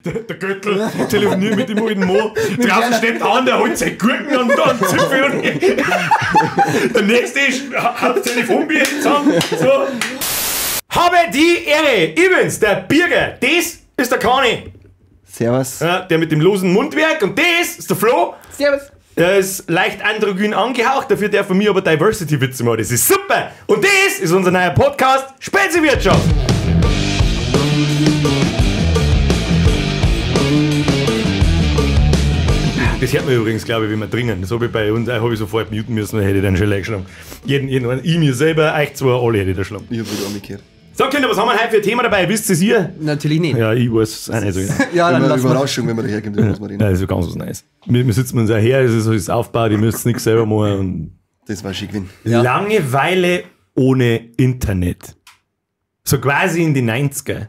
Der Göttl telefoniert mit dem alten Mo. Draußen steht an, der holt seine Gurken und dann Zipfel und der nächste ist, hat das Telefonbier zusammen. So. Habe die Ehre! Ich bin's, der Birger. Das ist der Kani. Servus. Ja, der mit dem losen Mundwerk. Und das ist der Flo. Servus. Er ist leicht androgyn angehaucht, dafür darf er mir aber Diversity-Witze machen. Das ist super. Und das ist unser neuer Podcast Speziwirtschaft. Das hört man übrigens, glaube ich, wenn wir dringen. Das habe ich bei uns, habe ich sofort muten müssen, dann hätte ich den schon geschlagen. Jeden, ich mir selber, euch zwei, alle hätte ich da geschlagen. Ich hab wieder umgekehrt. So, Kinder, was haben wir heute für ein Thema dabei? Wisst ihr es ihr? Natürlich nicht. Ja, ich weiß es auch nicht so genau. Ja, dann immer lass mal. Überraschung, wenn man daherkommt, über was wir reden. Ja, das ist ganz was Neues. Wir sitzen uns auch her, es ist alles aufgebaut, ihr müsst nichts selber machen. Und Das war schick gewesen. Ja. Langeweile ohne Internet. So quasi in die 90er.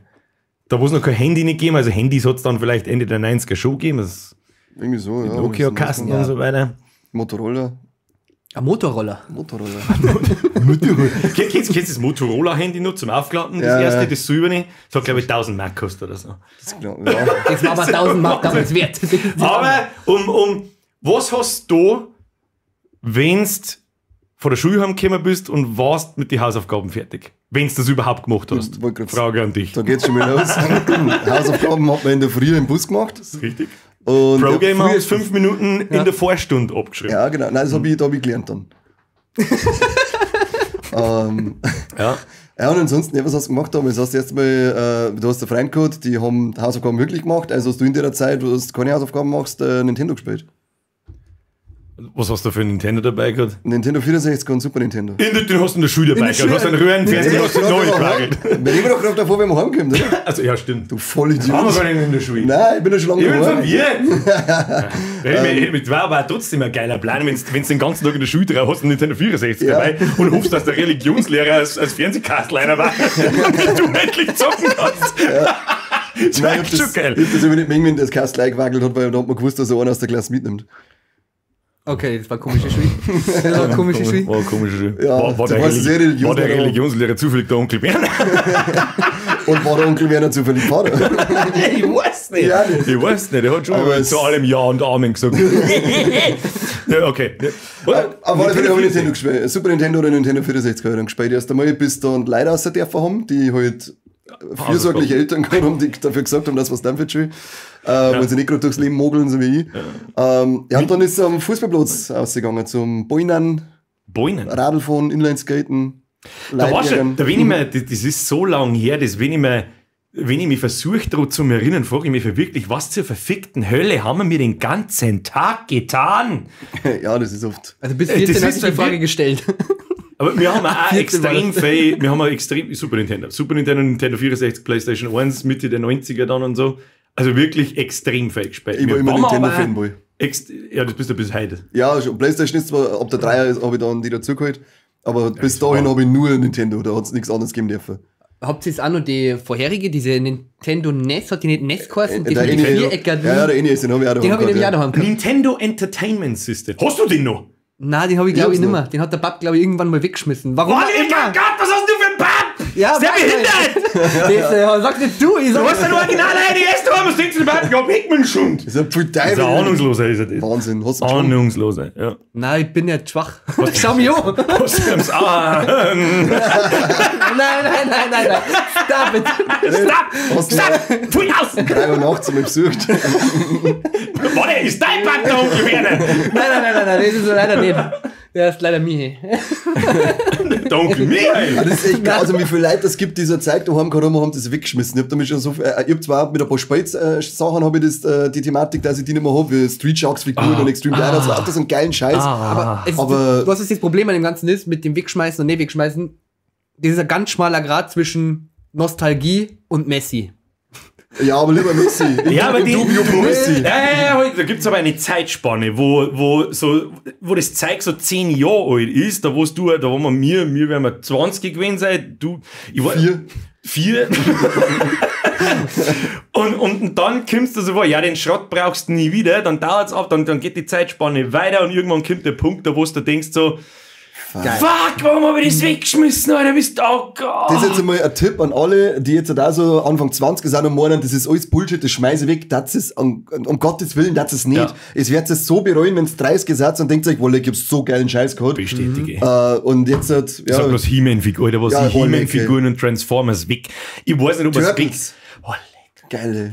Da wo es noch kein Handy nicht gegeben, also Handys hat es dann vielleicht Ende der 90er schon gegeben, das Irgendwie so, ja. Nokia-Kasten und so weiter. Motorola. Ein Motorroller. Motorola. Kennst du das Motorola-Handy noch zum Aufklappen? Das Ja, erste, ja. das silberne. Das hat, glaube ich, 1000 Mark gekostet oder so. Das glaub, ja. Das war aber 1000 Mark damals wert. Aber was hast du, wenn's von der Schule heimgekommen bist und warst mit den Hausaufgaben fertig? Wenn's das überhaupt gemacht hast? Ich wollte grad Frage an dich. Da geht's schon mal los. Hausaufgaben hat man in der Früh im Bus gemacht. Das ist richtig. Und Pro Gamer ja, hat 5 Minuten in der Vorstunde abgeschrieben. Ja, genau. Nein, das hab ich, da hab ich gelernt dann. Ja. Ja, und ansonsten, ja, was hast du gemacht damals? Hast du erst mal, du hast einen Freund gehabt, die haben Hausaufgaben wirklich gemacht. Also hast du in der Zeit, wo du keine Hausaufgaben machst, Nintendo gespielt. Was hast du für ein Nintendo dabei gehabt? Nintendo 64 und Super Nintendo. Den hast du in der Schule dabei der gehabt. Du hast einen Röhrenfernseher, hast du neu gewackelt. Wir reden doch gerade davor, wenn wir heimkommen, oder? Also, ja, stimmt. Du Vollidiot. Waren wir gar nicht in der Schule. Nein, ich bin ja schon lange Ich bin daheim. verwirrt. War aber trotzdem ein geiler Plan, wenn du den ganzen Tag in der Schule drauf hast, einen Nintendo 64 Ja. dabei und hoffst, dass der Religionslehrer als Fernsehkastleiner war, damit du endlich zocken kannst. Ja. Das war Nein, echt ich schon hab das, geil. ich hab das immer nicht mögen, wenn das Kastel gewackelt hat, weil da hat man gewusst, dass er einer aus der Klasse mitnimmt. Okay, das war komische Schule. Das war komische Schule. War komische Schule. Ja, war, da der war's sehr war der Religionslehrer. Religionslehrer zufällig der Onkel Werner? Und war der Onkel Werner zufällig Vater? Ich weiß nicht. Ja, nicht. Ich weiß nicht, der hat schon Aber mal es- zu allem Ja und Amen gesagt. Ja, okay. Auf alle Fälle habe ich Nintendo gespielt. Super Nintendo oder Nintendo 64 habe ich dann gespielt. Erst einmal, bis dann Leute aus der dürfen haben, die halt fürsorgliche Eltern gehabt haben, die dafür gesagt haben, dass was dann für die Schule. Wenn sie nicht gerade durchs Leben mogeln, so wie ich. Ja, und dann ist es am Fußballplatz ausgegangen, zum Bäunen, Bäunen. Radlfahren, Inlineskaten, Da war schon, Leitjägern. da wenn ich mir, das ist so lang her, das wenn ich mir, wenn ich mich versuche, daran zu erinnern, frage ich mich wirklich, was zur verfickten Hölle haben wir den ganzen Tag getan? Ja, das ist oft. Also bis Das 14 ist hat sich die Frage wirklich- gestellt. Aber wir haben auch 14 war extrem das. viel, wir haben auch extrem, Super Nintendo, Super Nintendo, Nintendo 64, PlayStation 1, Mitte der 90er dann und so. Also wirklich extrem viel gespielt. Ich war Wir immer waren aber Nintendo-Fanboy. Ja, das bist du bis heute. Ja, schon. PlayStation ist zwar, ab der 3er habe ich dann die dazugeholt, aber bis dahin habe ich nur Nintendo, da hat es nichts anderes gegeben dürfen. Habt ihr jetzt auch noch die vorherige, diese Nintendo NES, hat die nicht NES geheißen? Die Der mit den NES, Vierecker. ja, der NES, den habe ich auch Den habe ich nämlich auch gehabt, daheim gehabt. Nintendo Entertainment System. Hast du den noch? Nein, den habe ich glaube ich hab's nicht mehr. Den hat der Pap, glaube ich, irgendwann mal weggeschmissen. Warum Oh, auch immer. Gott, was hast du für ein Papp? Ja, ist der weiß behindert? Das, sag nicht du, ich Du sag hast ein Original NES daheim, was denkst du überhaupt? Ja, Pikmin schon. Das ist ja voll Das ist ein Ahnungsloser, ist er das. Wahnsinn. Hast du schon? Ahnungsloser, ja. Nein, ich bin ja schwach. Schau mich an. Was ah, Nein, nein, nein, nein, nein. Stop it. Stopp! Hast du Stopp! Pfui aus! 3 Uhr nachts einmal besucht. Warte, ist dein Papp der Onkel Werner? Nein, nein, nein, nein, nein, das ist leider nicht. Der ist leider Michi. Der Onkel Michael! Ah, Das ist echt grausam, wie viele Leute das gibt, die so Zeug daheim gehabt haben, haben das weggeschmissen. Ich hab damit schon so viel, ich hab zwar mit ein paar Spitz-Sachen habe ich das, die Thematik, dass ich die nicht mehr hab, wie Street Sharks Figuren und Extreme Dinosaurs, auch das so einen geilen Scheiß. Aber, es, Aber- was ist das Problem an dem Ganzen ist, mit dem Wegschmeißen und nicht Wegschmeißen, das ist ein ganz schmaler Grad zwischen Nostalgie und Messi. Ja, aber lieber Messi. Ja, aber Im die, Dubio pro Messi. Ja, ja, ja, halt, da gibt's aber eine Zeitspanne, wo das Zeug so 10 Jahre alt ist, da wo du, da wo wir mir werden wir 20 gewesen sein, du, ich war, 4. 4. und dann kommst du so vor, ja, den Schrott brauchst du nie wieder, dann dauert's ab, dann geht die Zeitspanne weiter und irgendwann kommt der Punkt, da wo du denkst so, Geil. Fuck, warum habe ich das weggeschmissen, Alter? Bist du, oh Gott. Das ist jetzt einmal ein Tipp an alle, die jetzt da so Anfang 20 sind und meinen, das ist alles Bullshit, das schmeiße ich weg, das ist, um Gottes Willen, das ist nicht. Ja. Es wird es so bereuen, wenn es 30 seid und denkt euch, wolle, ich hab so geilen Scheiß gehabt. Bestätige. Und jetzt hat, Ich sag bloß He-Man-Figuren, Alter, was Ja, ich He-Man-Figuren und Transformers weg. Ich weiß nicht, ob es weg. Turtles. Oh, leck. Geile.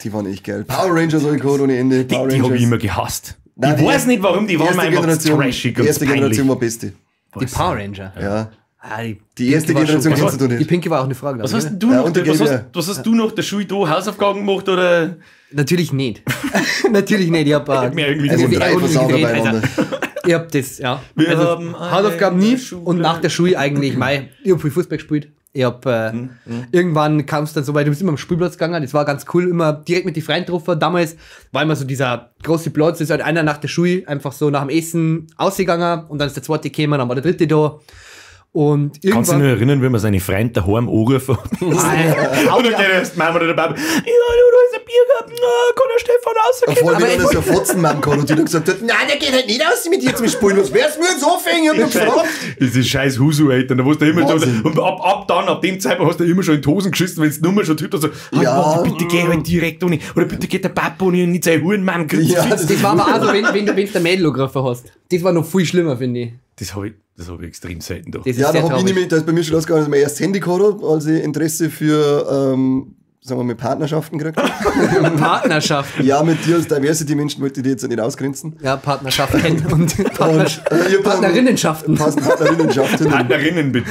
Die waren echt geil. Power Rangers habe ich gehabt ohne Ende. Power Die habe ich immer gehasst. Nein, ich die weiß erste- nicht warum, die waren erste mir einfach zu Generation, trashig die und erste zu peinlich. Generation war beste. Die Power Ranger. Ja. Ah, die Die erste Pinke war schon Generation geil. kennst du nicht. Die Pinke war auch eine Frage. Was glaub ich, hast oder? denn du Ja, noch, und die was gelbe. hast, was hast du noch der Schule da Hausaufgaben gemacht oder? Natürlich nicht. Natürlich nicht. Ich hab, mir irgendwie Also die drei Runden Versager gedreht, beieinander. Alter. Ich hab das, ja. Wir also, haben eine Hausaufgaben nie Schule. und nach der Schule eigentlich, mei, ich hab viel Fußball gespielt. Ich hab, irgendwann kam es dann so weit, du bist immer am Spielplatz gegangen, das war ganz cool, immer direkt mit den Freunden getroffen. Damals war immer so dieser große Platz, ist halt einer nach der Schule einfach so nach dem Essen ausgegangen und dann ist der zweite gekommen, dann war der dritte da. Und Kannst du dich irgendwann. noch erinnern, wenn man seine Freunde daheim angerufen hat? Alter, Oder geht erst Mama oder der Papa, ja, du, da ist ein Bier gehabt, na, kann der Stefan rauskommen? Vor allem, Aber wenn er so Fotzenmann gehabt und die dann gesagt hat, nein, der geht halt nicht aus mit dir zum Spielen. Was wär's mir jetzt anfangen? Ich hab doch gefragt. Diese scheiß Husu-Eltern, da warst du immer so, Wahnsinn. und ab dem Zeitpunkt hast du immer schon in die Hosen geschissen, wenn es nur schon tut, also, Ja. ja. bitte geh halt direkt ohne, oder bitte geht der Papa ohne und nicht sein Hurenmann, Ja, ja. das Das war aber auch so, wenn du der Mädel angegriffen hast. Das war noch viel schlimmer, finde ich. Das hab ich extrem selten da. Das ist Ja, da sehr hab ich traurig. nämlich, da ist bei mir schon losgegangen, dass ich mein erstes Handy gehabt hab, als ich Interesse für, sagen wir mal, Partnerschaften gekriegt habe. Partnerschaft. Ja, mit dir als Diversity-Menschen wollte ich die jetzt nicht ausgrenzen. Ja, Partnerschaften und Und, ich hab dann- Partnerinnenschaften. Passen Partnerinnenschaften. Partnerinnen bitte.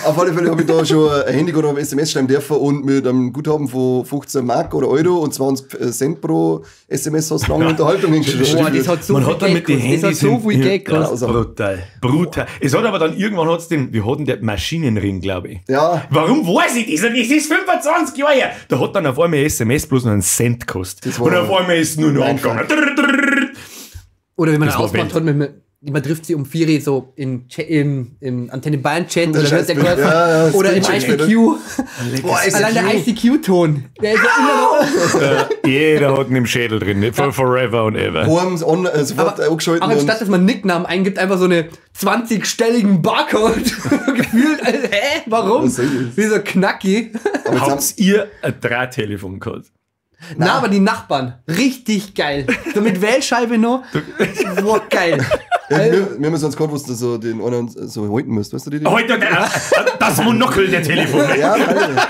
Auf alle Fälle habe ich da schon ein Handy gehabt, habe SMS schreiben dürfen und mit einem Guthaben von 15 Mark oder Euro und 20 Cent pro SMS hast du lange Unterhaltung hingeschrieben. Boah, das hat so Man viel hat dann Geld mit den gekostet. Das hat Handys so hin- viel Geld Ja, gekostet. brutal. Brutal. Es hat aber dann irgendwann hat's den, wir hatten den Maschinenring, glaube ich. Ja. Warum weiß ich das? Das ist 25 Jahre her. Da hat dann auf einmal SMS bloß noch einen Cent gekostet. Das war Und auf einmal ist es nur noch mein abgegangen. Oder wenn man Das war ausgemacht hat, man trifft sie um 4 Uhr so im Antenne Bayern Chat oder Scheiß wird der Bild. Ja, ja, oder im Screenshot ICQ. Boah, ICQ. Allein der ICQ-Ton. Der ist ja immer noch. Jeder hat ihn im Schädel drin. For forever and ever. Worms on, sofort angeschalten. Aber und anstatt, dass man einen Nicknamen eingibt, einfach so eine 20-stelligen Barcode. Gefühlt, also, hä? Warum? Was soll das? Wie so knacki. aber jetzt haben, Habt ihr ein Drahttelefon gehabt? Na, aber die Nachbarn. Richtig geil. So mit Wählscheibe noch. Boah, geil. ja, wir haben sonst gehabt, wo du so den anderen so halten musst, weißt du die? die? Heute das Monokel der Telefone. Ja, Alter.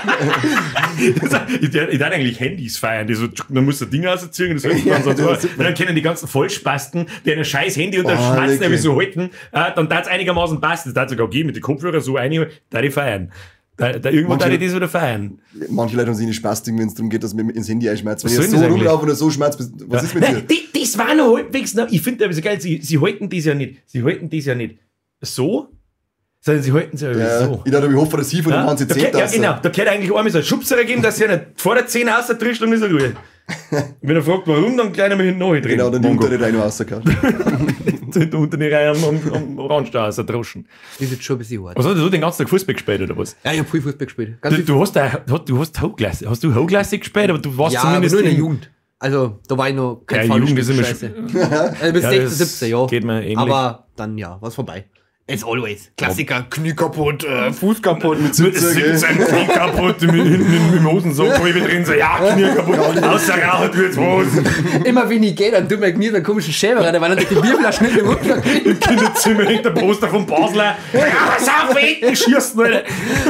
Ich darf eigentlich Handys feiern, die so, dann musst du Dinge rausziehen und das hört man Ja, so. das ist Und dann können die ganzen Vollspasten, die ein scheiß Handy und Oh, dann schmatzen lecker. nämlich so halten, dann darf es einigermaßen passen. Das darf sogar gehen mit den Kopfhörern so rein, da die feiern. Da irgendwann Manche- darf ich das wieder feiern. Manche Leute haben sich nicht Spaß, wenn es darum geht, dass man ins Handy einschmerzt. Wenn Was ich soll so denn das eigentlich? rumlaufe oder so schmerzt, was ist mit Nein, dir? das war noch halbwegs noch. Ich finde das so geil, sie halten das ja nicht. Sie halten das ja nicht so, sondern sie halten es ja, Ja, so. Ich dachte, ich hoffe, dass sie von dem Ja, Hansi da 10 gehört- ja, genau. Da gehört eigentlich einmal so ein Schubserer geben, dass sie nicht vor der 10 rausdrischt und ist er Ruhe. Wenn er fragt, warum, dann gleich einmal hinten nachdrehen. Genau, dann die Mongo. untere Reihe noch rausgehauen. Hinten unter die Reihe am Randstau rausdroschen. Das ist jetzt schon ein bisschen hart. Was hast du den ganzen Tag Fußball gespielt oder was? Ja, ich hab viel Fußball gespielt. Ganz Du, viel du hast da, du hast Hochklasse. Hast du Hochklasse gespielt? Aber du warst ja, aber zumindest nur in der in- Jugend. Also, da war ich noch kein Ja, faules Jugend ist Stück immer Scheiße. Also bis Ja, 16, das 17, ja. geht mir ähnlich. Aber dann, ja, war's vorbei. As always. Klassiker, Knie kaputt, Fuß kaputt. Mit 17 Knie kaputt, mit, hinten im Hosensack, wo ich wieder drin so, ja, Knie kaputt, außer Rauch wird's Hosen. Immer wenn ich gehe, dann tut mir Knie so einen komischen Schäfer rein, weil dann die Bierflaschen in den Rucksack kriegt. Im Kinderzimmer hängt der Poster vom Basler. Ja, sauf hinten, schießen, Alter.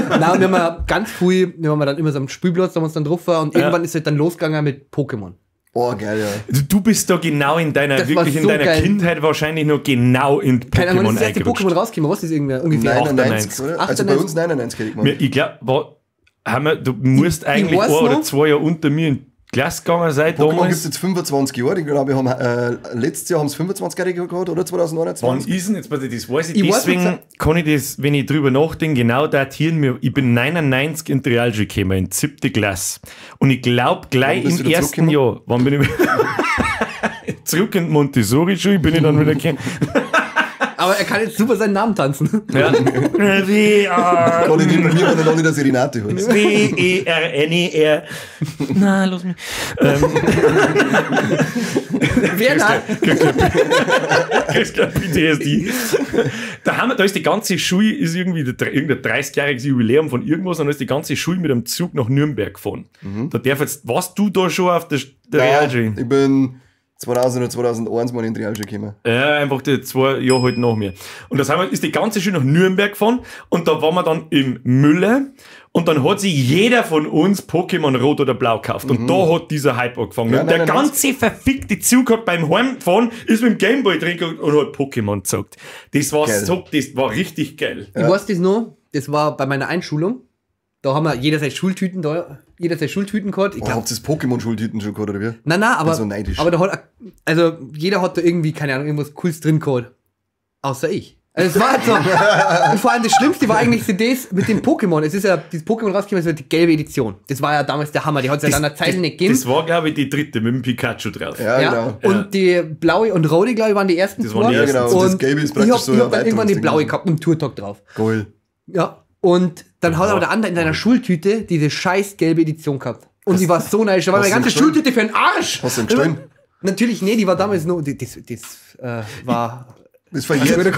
Nein, wir haben ja ganz früh, wir haben ja dann immer so am Spielplatz, da haben wir uns dann drauf und irgendwann ist es dann losgegangen mit Pokémon. Oh, geil, ja. Du bist da genau in deiner, Das war wirklich in so deiner geil. Kindheit wahrscheinlich noch genau in Keine Ahnung, wann Pokémon ist das erste eingerutscht. Pokémon rausgekommen? Was ist irgendwer? Ungefähr. 99, oder? Also bei 98. uns 99 hätte ich Mir- gemacht. Ich glaube, du musst eigentlich weiß ein oder noch- zwei Jahre unter mir in die Klasse gegangen sein Pokémon gibt es damals. jetzt 25 Jahre. Ich glaube, wir haben, letztes Jahr haben es 25-Jährige gehabt, oder? Wann 2021. ist denn jetzt, warte, das weiß ich, Ich weiß deswegen nicht, kann ich das, wenn ich drüber nachdenke, genau datieren. Ich bin 99 in die Realschule gekommen, in die 7. Klasse. Und ich glaube, gleich Wann bist im du wieder ersten Jahr, wann bin ich zurück in die Montessori-Schule, bin ich dann wieder gekommen. Aber er kann jetzt super seinen Namen tanzen. Ja. W A Kann ich nicht, mir war noch nicht, dass ich Renate heiße. W E R N E R. Na, los mich. Werner. Kriegst gleich PTSD. Da ist die ganze Schule, ist irgendwie irgendein 30-jähriges Jubiläum von irgendwas, und da ist die ganze Schule mit einem Zug nach Nürnberg gefahren. Da darf jetzt, warst du da schon auf der Realschule? Ich bin 2000 oder 2001 mal in die Realschule gekommen. Ja, einfach die 2 Jahre halt nach mir. Und da ist die ganze Schule nach Nürnberg gefahren und da waren wir dann im Müller und dann hat sich jeder von uns Pokémon Rot oder Blau gekauft. Und da hat dieser Hype angefangen. Ja, und der ganze verfickte Zug hat beim Heimfahren, ist mit dem Gameboy drin und hat Pokémon gezockt. Das war geil. So, das war richtig geil. Ich weiß das noch, das war bei meiner Einschulung. Da haben wir jeder seine Schultüten da, jeder seine Schultüten gehabt. Ich glaub, habt ihr das Pokémon-Schultüten schon gehabt, oder wie? Nein, aber, so neidisch. aber da hat, also jeder hat da irgendwie, keine Ahnung, irgendwas Cooles drin gehabt. Außer ich. Also es war halt so. Und vor allem das Schlimmste war eigentlich CDs mit dem Pokémon. Es ist ja, dieses Pokémon rausgekommen, es war die gelbe Edition. Das war ja damals der Hammer. Die hat es ja dann eine Zeit nicht gegeben. Das war, glaube ich, die dritte mit dem Pikachu drauf. Ja, genau. Und die blaue und rote, glaube ich, waren die ersten Das waren die Ja, ersten. genau. Und das Gelbe ist praktisch so ich hab dann irgendwann die Erweiterungsding. blaue gehabt mit dem Tourtalk drauf. Geil. Ja. Und dann hat aber der andere in seiner Schultüte diese scheiß gelbe Edition gehabt. Und die war so neidisch. Da war meine ganze Schultüte für den Arsch. Hast du ihn gestohlen? Natürlich, nee, die war damals nur. Das war. Das verjährt.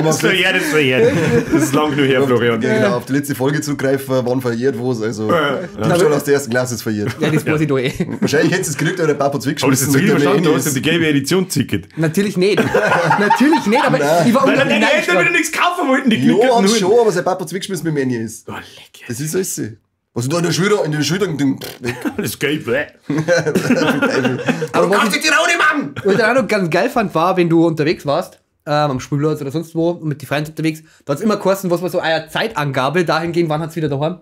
Das verjährt, das verjährt. Das ist lang genug her, Florian. Ja, genau, auf die letzte Folge zurückgreifen, wann verjährt was. Also, Diebstahl aus der ersten Klasse ist verjährt. Ja, das weiß ich doch eh. Wahrscheinlich hättest du es gekriegt, aber der Papa hat es Aber das ist weggeschmissen. richtig verstanden, du hast ja die die gelbe Edition ticket. Natürlich nicht. Natürlich nicht, aber Nein. ich war Weil dann unglaublich deine neidisch. Eltern wieder nichts kaufen wollten, die Ja, knickerten haben schon, aber sein Papa hat es weggeschmissen mit dem NES. Oh, leck. Das ist alles. Was du da in der Schulter, Ding, weg. Das Gelbe. Aber was Kannst ich, du die Raune, Mann! was ich dann auch noch ganz geil fand, war, wenn du unterwegs warst, am Spielplatz oder sonst wo, und mit den Freunden unterwegs, da hat es immer geheißen, was man so eine Zeitangabe dahingehend, wann hat's wieder daheim?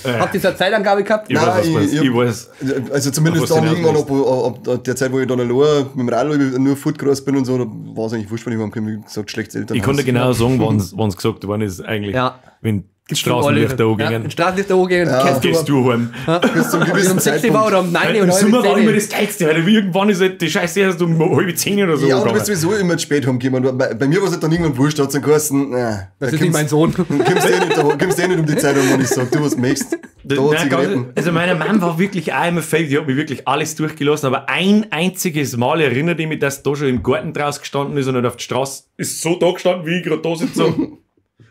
Habt ihr so eine Zeitangabe gehabt? Ich weiß, was du meinst. Nein, Ich weiß. Also zumindest Was du dann hinaus irgendwann, ab der Zeit, wo ich dann allein mit dem Radl nur fortgereist bin und so, da war es eigentlich wurscht, wenn ich heimkomme, wie gesagt, schlechtes Elternhaus. Ich konnte genau sagen, wann es gesagt worden ist, eigentlich. Ja. Wenn die Straßenlichter Ja, angingen. wenn Straßenlichter angingen, ja. Gehst du heim. Bis zum gewissen Um 6 Uhr war Zeitpunkt. oder um 9 Uhr Im und Sommer war halb immer 10. das Geilste, weil irgendwann ist halt die Scheiße erst um 9:30 oder so. Ja, und du gegangen. bist sowieso immer zu spät heimgekommen. Und bei mir war es halt dann irgendwann wurscht, da hat es dann geheißen, na, Das ist nicht mein Sohn. Kommst eh nicht um die Zeit, um, wenn ich sag, du was möchtest. Da Nein, Zigaretten. also meine Mom war wirklich auch immer fake, die hat mich wirklich alles durchgelassen, aber ein einziges Mal erinnert ich mich, dass da schon im Garten draus gestanden ist und halt auf die Straße ist so da gestanden, wie ich gerade da sitze.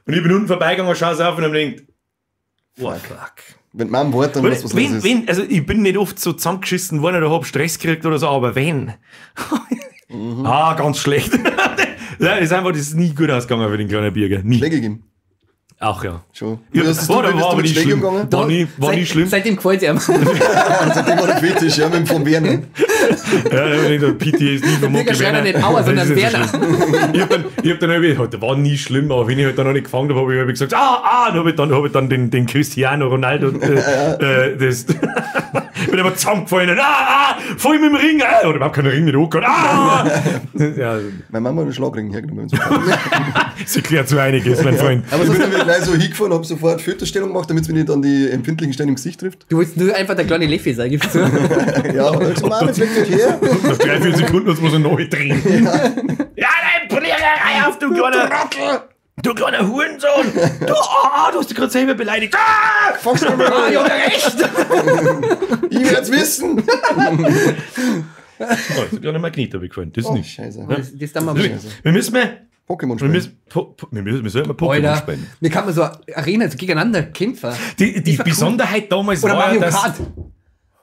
Und ich bin unten vorbeigegangen, schaue auf und hab mir gedacht, oh, fuck. Wenn Mom wart, dann weißt du, was los ist. Also ich bin nicht oft so zusammengeschissen worden oder hab Stress gekriegt oder so, aber wenn. Ah, ganz schlecht. Ja, ist einfach, das ist nie gut ausgegangen für den kleinen Birger. Nie. Schläge gegeben. Auch ja. Schon. Ja, Wie hast du, war, wie bist war du aber mit nicht Schlägen schlimm. umgegangen? War nie schlimm. Seitdem gefällt es ihm. Seitdem war der Fetisch, ja, mit dem von Werner. Ja, nicht der PTSD von Birger Monkey Schreiner Werner. nicht Auer, Das sondern ist ja so Werner. schlimm. Ich hab dann irgendwie, halt, war nie schlimm, aber wenn ich halt dann noch nicht gefangen habe, habe ich gesagt, dann hab ich dann den Cristiano Ronaldo, das, bin aber zusammengefallen, voll mit dem Ring, oder überhaupt keinen Ring mit angehabt, Ja, Meine Mama hat einen Schlagring hergenommen. sie erklärt so einiges, mein Freund. Aber ich bin dann gleich so hingefahren, hab sofort Fötusstellung gemacht, damit es mich nicht an die empfindlichen Stellen im Gesicht trifft. Du willst nur einfach der kleine Leffi sein, gibst du. Ja, und dann hab ich gesagt, Mama, jetzt leg mich her. Nach 3-4 Sekunden hat's mir so neu drehen. Ja, nein, Prellerei auf, du kleiner Du kleiner Hurensohn! Du, du hast dich gerade selber beleidigt. Ah! Fangst du mal Ah, an. ich hab ja recht! Ich werd's wissen. Oh, das hat gerade Magnet habe ich gefallen. Das ist Oh, nicht. Scheiße. Das ist dann mal. Wir müssen mal, Pokémon wir spielen. müssen, po, po, wir müssen, wir sollten mal Pokémon Alter, spielen. mir kann man so Arena, so gegeneinander kämpfen. Die war cool. Besonderheit damals Oder war Mario ja, dass, Kart.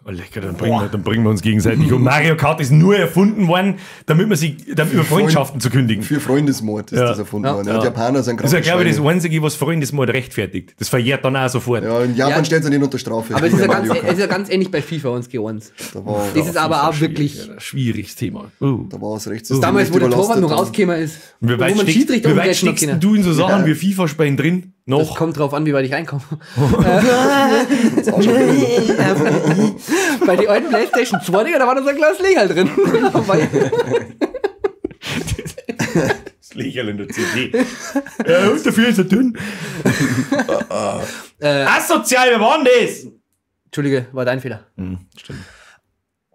Oh, lecker, dann bringen wir uns gegenseitig um. Mario Kart ist nur erfunden worden, damit man sich, damit über Freundschaften zu kündigen. Für Freundesmord ist Ja. das erfunden Ja. worden. Ja. Die Japaner sind Das ist ja, glaube ich, das kranke Einzige, was Freundesmord rechtfertigt. Das verjährt dann auch sofort. Schweine. Ja, in Japan Ja. stellt sie nicht unter Strafe. Aber es ist ja ganz, Mario es Kart. ist ja ganz ähnlich bei FIFA und G1. Da war, Das ist aber auch wirklich. Ja, schwieriges Thema. Oh. da war das Rechtssystem Damals, echt wo der Torwart überlastet noch dann. rausgekommen ist. Wie wo weit man steckst, Schiedsrichter wie weit umgrätschen hat steckst können. du in so Sachen wie FIFA-Spielen drin? Das Noch? kommt drauf an, wie weit ich reinkomme. Bei den alten PlayStation 2, Digga, da war noch so ein kleines Legal drin. Weil- Das Lächerl in der CD. Ja, und dafür ist er dünn. Asozial, wer war denn das? Entschuldige, war dein Fehler. Stimmt.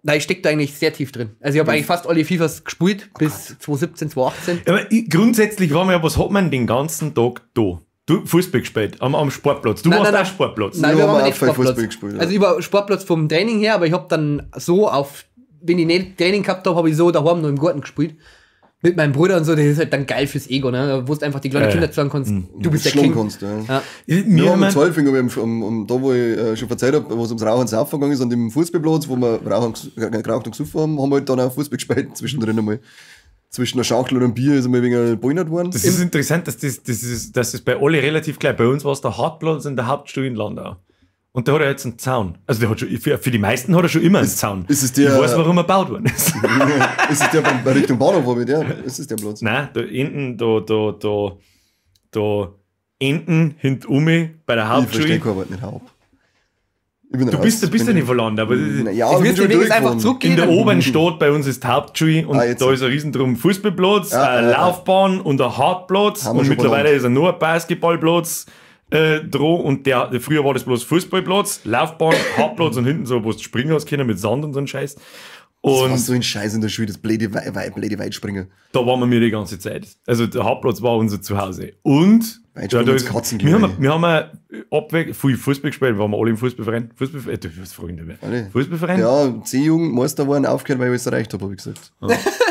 Nein, ich stecke da eigentlich sehr tief drin. Also ich habe eigentlich fast alle FIFAs gespielt, bis 2017, 2018. Aber grundsätzlich war mir ja, was hat man den ganzen Tag da? Du, Fußball gespielt, am Sportplatz. Du Nein, warst nein, auch nein. Sportplatz. Nein, Ja, wir haben waren auch nicht viel Sportplatz. Fußball gespielt, ja. Also ich war Sportplatz vom Training her, aber ich habe dann so auf, wenn ich nicht Training gehabt habe, habe ich so daheim noch im Garten gespielt. Mit meinem Bruder und so, das ist halt dann geil fürs Ego, ne? Wo du einfach die kleinen Kinder sagen kannst, du bist der Schlagen King. kannst, ja. Ja. Wir Wir haben haben im Zollfinger, da wo ich schon verzeiht habe, wo es ums Rauchen und Saufen gegangen ist, an dem Fußballplatz, wo wir geraucht und gesoffen haben, haben wir halt dann auch Fußball gespielt, zwischendrin einmal. Zwischen einer Schachtel und einem Bier ist einmal wegen Ballnert worden. Das ist interessant, dass das bei alle relativ gleich. Bei uns war es der Hartplatz in der Hauptschule in Landau. Und da hat er jetzt einen Zaun. Also der hat schon, für die meisten hat er schon immer einen Zaun. ist es der- Ich weiß, warum er gebaut worden ist. Ist es der bei Richtung Bahnhof, aber der? Ist es der Platz? Nein, da hinten, da hinten, hinten bei der Ich verstehe Hauptschule. kein Wort nicht Haupt. Ich bin Du raus. bist, du bist ja nicht von Landau, aber Ja, Ich ich bin müsste schon den Weg jetzt einfach durchgefahren. zurückgehen. in der oberen Stadt bei uns ist die Hauptschule und Ah, jetzt. da ist ein riesendrum Fußballplatz, Ja, eine ja, ja. Laufbahn und ein Hartplatz Haben wir und schon mittlerweile benannt. ist er nur ein Basketballplatz dran und der, früher war das bloß Fußballplatz, Laufbahn, Hartplatz und hinten so, wo du springen hast können mit Sand und so ein Scheiß. Das war Und so ein Scheiß in der Schule, das blöde, blöde Weitspringer. da waren wir mir die ganze Zeit. Also der Hauptplatz war unser Zuhause. Und Weitsprung da ins ist, Katzen, wir glaub ich. haben, wir haben abweg viel Fußball gespielt, waren wir alle im Fußballverein. Fußballverein, was frage ich nicht mehr. Alle. Fußballverein? Ja, C-Jugend, Meister waren aufgehört, weil ich alles erreicht habe, habe ich gesagt.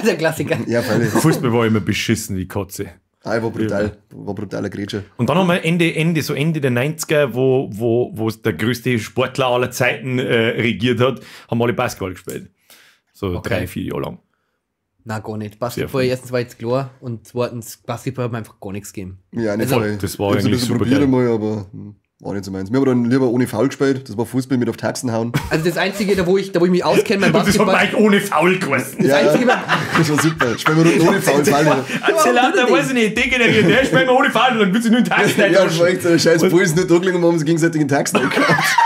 Der Klassiker. Ja, freilich. Fußball war immer beschissen, die Katze. Ah, ich war brutal. War brutaler Grätscher. Und dann haben wir Ende der 90er, wo der größte Sportler aller Zeiten regiert hat, haben alle Basketball gespielt. So 3-4 Jahre lang. Nein, gar nicht. Basketball, erstens war jetzt klar und zweitens, Basketball hat mir einfach gar nichts gegeben. Ja, nicht Also, voll. das war Ich hab's ein eigentlich bisschen super probiert geil. einmal, aber war nicht so meins. Wir haben dann lieber ohne Foul gespielt. Das war Fußball mit auf Taxen hauen. Also das Einzige, da wo ich mich auskenne beim Und das hat Basketball. Mike ohne Foul gewesen. Das Einzige beim, Das war super. Spielen wir unten ohne Foul. Foul. Erzähl weiß ich nicht, degeneriert, der spielt mir ohne Foul und dann wird sich nur in Taxen Ja, das war echt so ein scheiß Puls nicht durchgelegen und wir haben uns gegenseitig in Taxen angekauft.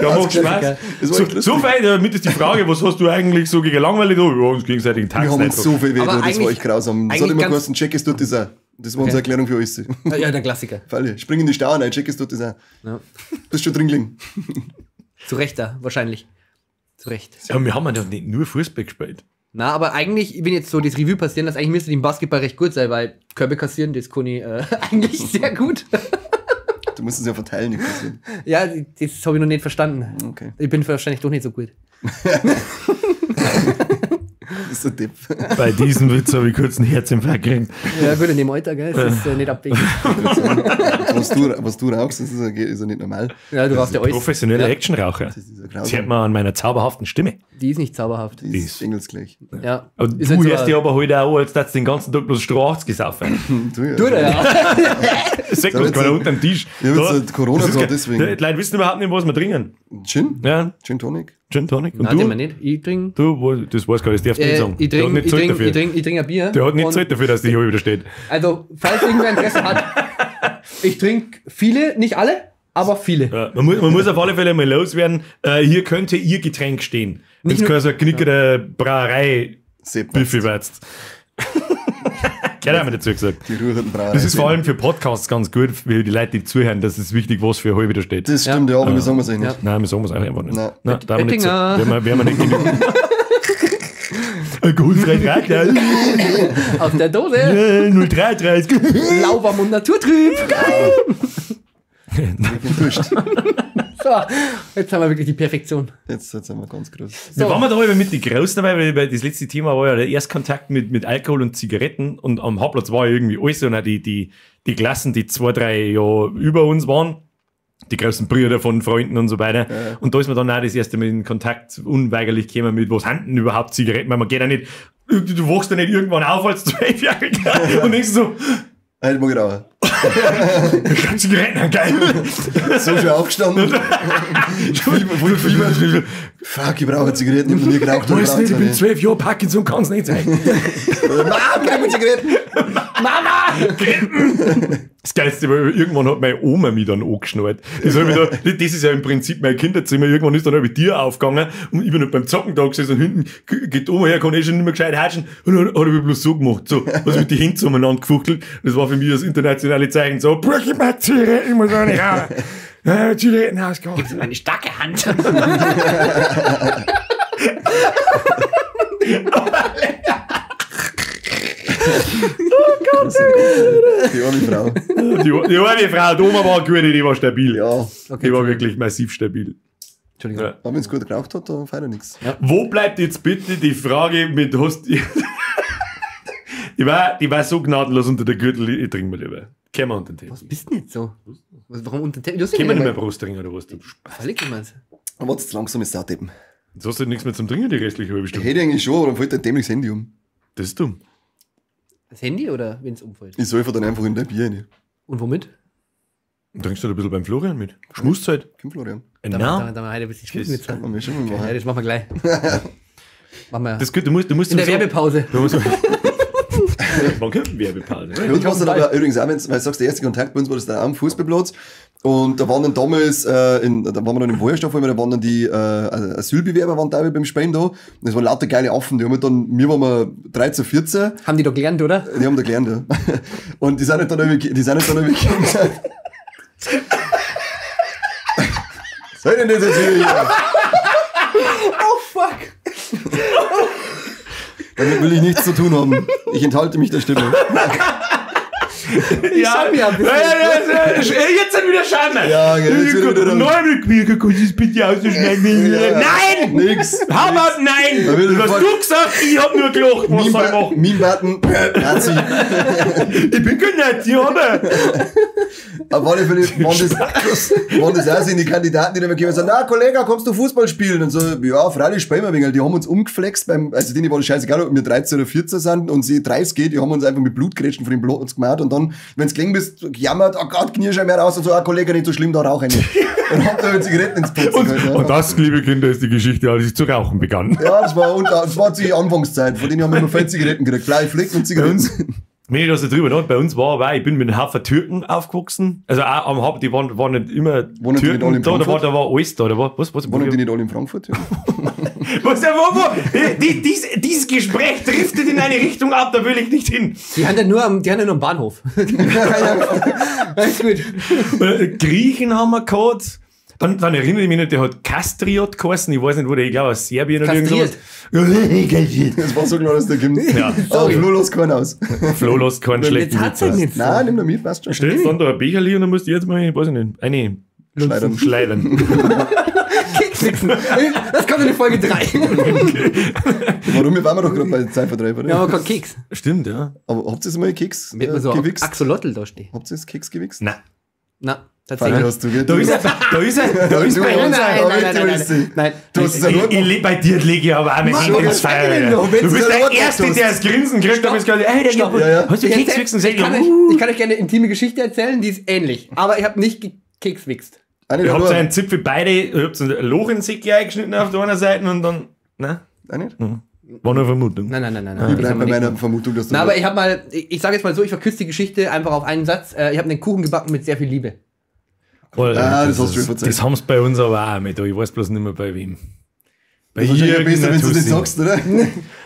Ja, macht Spaß. Das war echt So, so lustig. viel, damit ist die Frage, was hast du eigentlich so gegen Langweile da? Wir haben uns gegenseitig einen Wir Taxen haben uns so viel weh Aber getan, das war eigentlich- echt grausam. Das hat eigentlich immer ganz- geheißen, check es tut das auch. Das war unsere Erklärung für alles. ja, der Klassiker. Falle. Spring in die Stau rein, check es tut das auch. Ja. Bist schon drin gelegen. Zu Recht da, wahrscheinlich. Zu Recht. Ja, wir haben ja nicht nur Fußball gespielt. Na, aber eigentlich, wenn jetzt so das Revue passieren lässt, eigentlich müsste die im Basketball recht gut sein, weil Körbe kassieren, das kann ich eigentlich sehr gut. Du musst es ja verteilen, nicht passieren. Ja, das habe ich noch nicht verstanden. Okay. Ich bin wahrscheinlich doch nicht so gut. Das ist ein Depp. Bei diesem Witz habe ich kurz einen Herzinfarkt gekriegt. Ja, gut, in dem Alter, gell, das ist nicht abwegig. Was du rauchst, das ist ja nicht normal. Ja, du rauchst ja alles. Professioneller Ja. Actionraucher. Das ist ja Das hört grausam. man an meiner zauberhaften Stimme. Die ist nicht zauberhaft. Die ist engelsgleich. Ja. Aber Ist du halt so hörst ein- dich aber heute auch, als dass du den ganzen Tag bloß Stroh 80 gesaufen. Du, ja. Du, ja. Das sagt uns keiner unter dem Tisch. Ich hab jetzt Da- halt Corona das ist gehabt, ge- deswegen. Die Leute wissen überhaupt nicht, was wir trinken. Gin? Ja, Gin Tonic? Gin Tonic. Und Nein, du? den wir nicht. Ich trinke. Du, das weiß gar nicht, das darfst du nicht sagen. Ich Der hat trinke nicht ich Zeit trink, dafür. ich trink, ich trink ein Bier. Der hat nicht Und- Zeit dafür, dass die hier wieder steht. Also, falls irgendwer Interesse hat, ich trinke viele, nicht alle, aber viele. Ja, man muss auf alle Fälle mal loswerden. Hier könnte ihr Getränk stehen. Wenn es nur- kein so ein knickerter Brauerei Sepp. Büffel wird. Keiner hat mir dazu gesagt. Die rührenden Brauerei. Das ist vor allem für Podcasts ganz gut, für die Leute, die zuhören, das ist wichtig, was für eine halbe da steht. Das stimmt, ja, aber wir sagen es eigentlich nicht. Nein, wir sagen es einfach nicht. Nein. Nein, da haben wir nicht so, Oettinger. werden wir nicht genügen. Alkoholfrei 3, Aus der Dose. 033. Lauwarm und naturtrüb. Ich bin enttäuscht. So, jetzt haben wir wirklich die Perfektion. Jetzt sind wir ganz groß. Wir waren da immer mit die Großen dabei, weil das letzte Thema war ja der Erstkontakt mit Alkohol und Zigaretten und am Hauptplatz war ja irgendwie alles und auch die Klassen, die 2, 3 Jahre über uns waren, die großen Brüder von Freunden und so weiter. Ja. Und da ist man dann auch das erste Mal in Kontakt unweigerlich gekommen mit, was haben denn überhaupt Zigaretten, weil man geht ja nicht, du wachst ja nicht irgendwann auf als 12-Jähriger und denkst so, Halt mag ich rauchen. ich kann Zigaretten haben, geil. So schon aufgestanden. Voll Fieber. Fuck, ich brauche Zigaretten, ich hab noch nie geraucht. Weiß nicht, ich bin 12 Jahre, Parkinson kann's nicht sein. Mama, gib mir Zigaretten. Mama! Das Geilste war, irgendwann hat meine Oma mich dann angeschnallt. Das, das ist ja im Prinzip mein Kinderzimmer. Irgendwann ist dann halt mit dir aufgegangen und ich bin halt beim Zocken da gesessen und hinten geht Oma her, kann eh schon nicht mehr gescheit hatschen. Und dann hat er mich bloß so gemacht, so, was mit den Händen zueinander gefuchtelt. Das war für mich das internationale Zeichen, so, brüch ich mal Zigaretten, ich muss auch nicht rauchen. Zigaretten ausgegangen. Gib's mir eine starke Hand. Oh Gott, die arme Frau. Die arme Frau, die Oma war gut, die war stabil. Ja. Okay, die war wirklich massiv stabil. Entschuldigung. Ja. Aber wenn es gut geraucht hat, dann feiert er nichts. Ja. Wo bleibt jetzt bitte die Frage mit hast die war so gnadenlos unter der Gürtel, ich trinke mal lieber. Kennen wir unter den Teppich. Was bist denn jetzt so? Was, warum unter den Teppich? Können wir nicht mehr Brust trinken oder was? Du Völlig immer. Aber jetzt langsam ist Saudeppen. Jetzt hast du nichts mehr zum Trinken, die restliche halbe Stunde. Hätte ich eigentlich schon, aber dann fällt dein dämliches Handy um. Das ist dumm. Das Handy oder wenn es umfällt? Ich säufe dann einfach in dein Bier rein. Und womit? Trinkst du da ein bisschen beim Florian mit? Schmuszeit? Kein Florian. Nein. Da wir heute ein bisschen Schmus mit. Kann man schon mal machen. Ja, das machen wir gleich. Machen wir. Das gut, du musst in der Werbepause. Man könnte Werbepause. Bei uns war es dann aber übrigens auch, weil du sagst, der erste Kontakt bei uns war das dann auch am Fußballplatz. Und da waren dann damals, da waren wir dann im Wohlstoff, da waren dann die Asylbewerber waren teilweise beim Spielen da. Und das waren lauter geile Affen. Die haben dann, wir waren mal 13, 14. Haben die doch gelernt, oder? Die haben da gelernt, ja. Und die sind halt dann irgendwie, Was soll denn das jetzt wieder hier? Oh fuck! Damit will ich nichts zu tun haben. Ich enthalte mich der Stimme. Ja, ja, jetzt sind wieder Schande. Ja, jetzt sind wieder Nein, kannst du das bitte ausschneiden? Ja, nein! Nix. Hammer, nein! Du hast du gesagt, ich hab nur gelacht. Was soll ich machen? Meme-Button, Nazi. Ich bin kein Nazi, oder? Auf alle Fälle waren das auch so die Kandidaten, die dann immer gekommen sind, na Kollege, kommst du Fußball spielen? Und so, ja, freilich spielen wir wegen. Die haben uns umgeflext, also denen war das scheißegal, ob wir 13 oder 14 sind und sie 30 geht, die haben uns einfach mit Blutgrätschen von den Blut gemacht und dann, wenn du gelegen bist, gejammert, oh Gott, Knirsch mehr raus und so, ah Kollege, nicht so schlimm, da rauche ich nicht. Und haben da mit Zigaretten ins Putzen gehalten, ja. Und das, liebe Kinder, ist die Geschichte, als ich zu rauchen begann. Ja, das war die Anfangszeit, von denen haben wir immer viel Zigaretten gekriegt. Blaue Flecken und Zigaretten. Wenn ich das so drüber nach, bei uns war aber auch, ich bin mit einem Haufen Türken aufgewachsen. Also auch am Haufen, die waren nicht immer Wohnen Türken die nicht alle in da, Frankfurt? da war alles da. Da war, was, Wohnen die nicht alle in Frankfurt? Ja. Was, wo? Dieses Gespräch driftet in eine Richtung ab, da will ich nicht hin. Die haben ja nur am, Bahnhof. Alles gut. Griechen haben wir gehabt. Dann erinnere ich mich nicht, der hat Kastriot geheißen, ich weiß nicht, wo der, ich glaube aus Serbien oder irgendwas. Das war so klar, dass der kommt. Ja. Aber Flo lässt keinen aus. Flo lässt keinen schlechten Jetzt hat's Witz er aus. nicht. Nein, nimm doch mit, passt schon. Stell jetzt dann da ein Becherli und dann musst du jetzt mal, ich weiß nicht, eine Schleudern. schleudern. Kekswichsen. Das kommt in die Folge 3. Warum? Wir waren wir doch gerade bei Zeitvertreib, oder? Wir haben keinen Keks. Stimmt, ja. Aber habt ihr mal Keks Wird man so gewichst? Axolotl da stehen. Habt ihr Keks gewichst? Nein. Na, Tatsächlich. tatsächlich. Hast du, gell? Da ist er, da ist bei uns. Nein, nein. Du hast es ja nur Bei dir lege ich aber auch mit Händen ins Feuer. Du bist der Erste, der das Grinsen kriegt. Da bist du ey, Ja, ja. Hast du Kekswichsen? Ich kann euch gerne eine intime Geschichte erzählen, die ist ähnlich. Aber ich habe nicht gekekswichst. Ihr habt einen Zipfel beide, ihr habt ein Loch in den Säcki eingeschnitten auf der einen Seite und dann. Ne? Auch nicht? War nur eine Vermutung. Nein. Ich bleib bei meiner Vermutung, dass du. Na, aber ich habe mal, ich sage jetzt mal so, ich verkürze die Geschichte einfach auf einen Satz. Ich habe einen Kuchen gebacken mit sehr viel Liebe. Alter, das hast du schon verzeiht. Das haben sie bei uns aber auch mit. Ich weiß bloß nicht mehr bei wem. Bei Das ist wahrscheinlich besser, wenn du das Tussi. sagst, oder?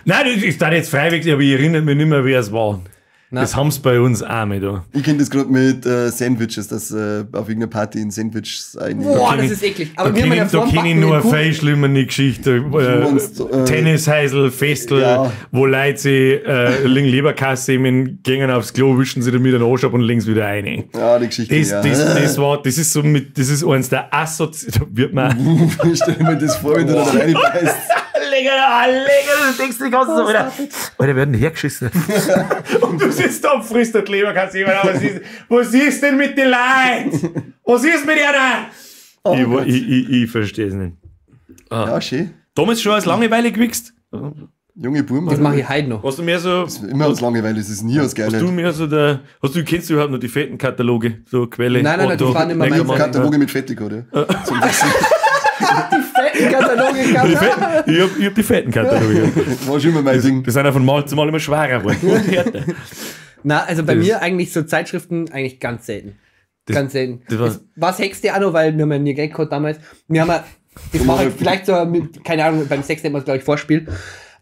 Nein, das ist dann jetzt freiwillig, aber ich erinnere mich nicht mehr, wer es war. Na. Das haben sie bei uns auch mit. Da. Ich kenne das gerade mit Sandwiches, dass auf irgendeiner Party ein Sandwich ein. Boah, das ist eklig. Aber Da wir haben kenne ja ich, da vorm kenn ich Backen nur den eine Kuchen. viel schlimmere Geschichte. meinst, Tennishäusl, Festel, ja. wo Leute sich Leberkasse mit gängen aufs Klo, wischen sie damit einen Arsch ab und links wieder rein. Ja, die Geschichte. Das, ja. das ist so mit, das ist eins der Assozi... Da wird man... Stell mir das vor, wenn du da reinbeißt. Lecker, lecker, du denkst die ganze Zeit, Alter. Alter, werden hergeschissen. Und du sitzt da und frisst das Leberkasse. Was ist denn mit den Leuten? Was ist mit ihnen? Oh Ich verstehe es nicht. Ja, schön. Damals schon aus Langeweile gewichst? Junge Buben. Das mache ich heute noch. Hast du mehr so. Immer aus Langeweile, es ist nie aus Hast du Geilheit. mehr so der. Hast du, kennst du überhaupt noch die fetten Kataloge? So Quelle? Nein, nein, nein, das Otto, waren immer Ich hab meine- Kataloge mit Fettig, oder? Zum Wichsen. Die fetten Kataloge Die fetten, ich hab die fetten Kataloge. War schon immer mein Ding. Die sind ja von Mal zu Mal immer schwerer geworden. Und härter. Na, also bei Das- mir eigentlich so Zeitschriften eigentlich ganz selten. Ganz selten. das war- Das war Sex ja auch noch, weil wir haben ja nie Geld gehabt damals. Wir haben ja, das war halt vielleicht so, mit, keine Ahnung, beim Sex nennt man es, glaube ich, Vorspiel.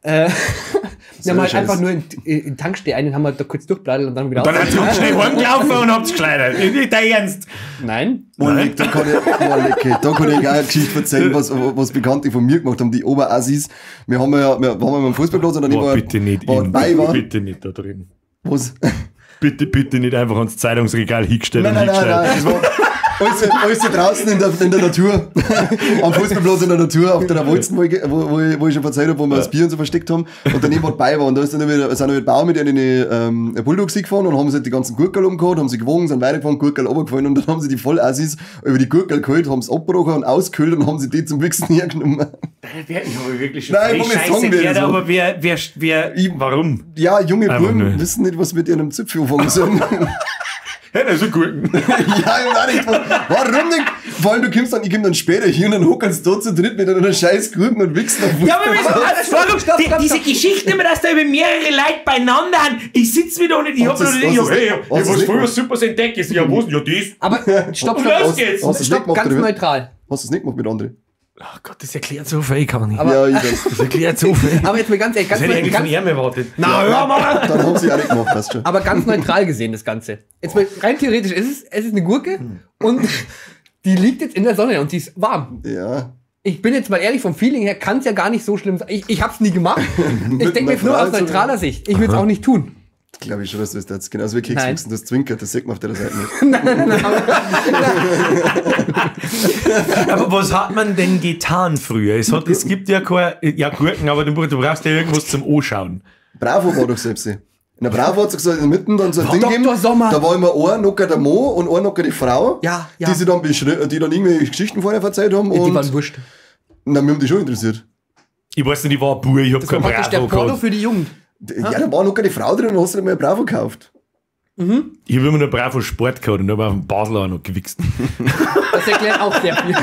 Wir haben halt einfach nur in den Tankstelle ein und haben halt da kurz durchbladelt und dann wieder Dann hat sie schnell heimgelaufen und habt's geschleudert. Nicht dein Ernst. Nein. Nein. Da kann ich auch eine Geschichte erzählen, was Bekannte von mir gemacht haben, die Oberassis. Wir haben ja, wir waren am Fußballplatz und dann war, bitte nicht war dabei war. Bitte nicht da drin. Was? Bitte, bitte nicht einfach ans Zeitungsregal hingestellt. Nein, nein, nein, nein. Das war alles draußen in der Natur. Am Fußballplatz in der Natur, auf der Wolzen, wo ich schon erzählt habe, wo wir das Bier und so versteckt haben. Und daneben war dabei war. Und da ist dann wieder, sind wir mit Bauer mit einer Bulldogs gefahren und haben sie die ganzen Gurkel umgeholt, haben sie gewogen, sind weitergefahren, Gurkel runtergefallen und dann haben sie die Vollassis über die Gurkel geholt, haben sie abgebrochen und auskühlt und haben sie die zum Wichsen hergenommen. Ich habe wirklich schon Nein, Scheiße gehört, aber wer, warum? Ja, junge Buben wissen nicht, was mit ihrem Zipfel anfangen sollen. Ja, das ist Gurken. Ja, ich weiß nicht. Warum denn? Vor allem, du kommst dann, ich komm dann später hier und dann hocken sie da zu dritt mit einer scheiß Gurken und wichsen auf. Ja, aber wieso? Diese Geschichte immer, dass da über mehrere Leute beieinander sind. Ich sitze wieder und ich hab noch nicht. Hey, ich hab was früher super entdeckt. Ja, was? Ja, das. Aber stopp, stopp. Stopp, ganz neutral. Hast du es nicht gemacht mit André? Ach Gott, das erklärt so viel, kann ich. Aber, ja, ich weiß. Das erklärt so viel. Aber jetzt mal ganz ehrlich, ganz das hätte ich eigentlich von ihm erwartet. Na, hör mal! Dann haben sie auch nicht gemacht, weißt du schon. Aber ganz neutral gesehen, das Ganze. Jetzt mal rein theoretisch, es ist eine Gurke und die liegt jetzt in der Sonne und die ist warm. Ja. Ich bin jetzt mal ehrlich, vom Feeling her kann es ja gar nicht so schlimm sein. Ich hab's nie gemacht. Ich denke mir nur aus neutraler Sicht. Ich würde es auch nicht tun. Glaube ich schon, dass du das jetzt genauso wie Kekswichsen, das zwinkert, das sieht man auf der Seite nicht. Nein, nein, nein. Aber was hat man denn getan früher? Es gibt ja keine, ja, Gurken, aber du brauchst ja irgendwas zum Anschauen. Bravo war doch selbst. In der Bravo hat es gesagt, in der Mitte dann so ein Ding gegeben. Sommer. Da war immer ein Nocker der Mo und ein Nocker die Frau, ja, ja. Die sie dann die dann irgendwelche Geschichten vorher erzählt haben. Ja, die und waren wurscht. Na, wir haben die schon interessiert. Ich weiß nicht, ich war ein Bub, ich hab kein Bravo der Porno gehabt. für die Jugend. Ja, da war noch keine Frau drin und hast du nicht mehr Bravo gekauft. Mhm. Ich habe immer nur Bravo Sport gehabt und habe auf dem Basler auch noch gewichst. Das erklärt auch sehr viel.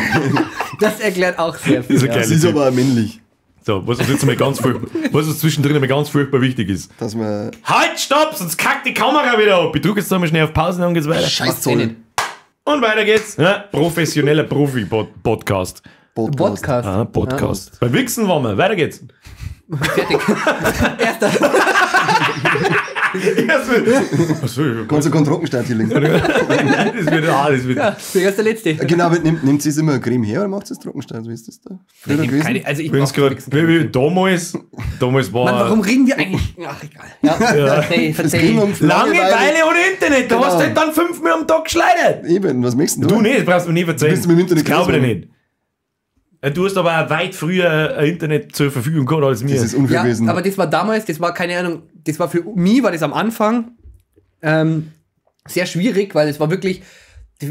Das erklärt auch sehr viel. Das ist, ja. Das ist aber auch männlich. So, was uns jetzt einmal ganz was uns zwischendrin einmal ganz furchtbar wichtig ist. Dass man. Halt, stopp, sonst kackt die Kamera wieder ab. Ich drücke jetzt einmal schnell auf Pause und dann geht's weiter. Scheiß Zoll. Und weiter geht's. Ja, professioneller Profi-Podcast. Podcast. Ah, Podcast. Ja. Bei Wichsen waren wir. Weiter geht's. Fertig. Erster. Achso, kannst du keinen Trockenstart hier legen? Das wird alles. Wird. Ja, der erste letzte. Genau, aber nimmt sie es immer Creme her oder macht sie es Trockenstart? Wie ist das da? Früher gewesen? Keine, also ich grad, damals war. Mann, warum reden wir eigentlich? Ach, egal. Ja, ja. Verzeih. Langeweile ohne Internet. Da genau. hast du halt dann 5 Mal am Tag geschleudert. Eben, was möchtest du? Du nicht, das brauchst du mir nie verzeihen. Du bist mit dem Internet das glaube ich nicht. Du hast aber auch weit früher Internet zur Verfügung gehabt als mir. Das ist unfair ja, gewesen. Aber das war damals, das war keine Ahnung, das war für mich, war das am Anfang sehr schwierig, weil es war wirklich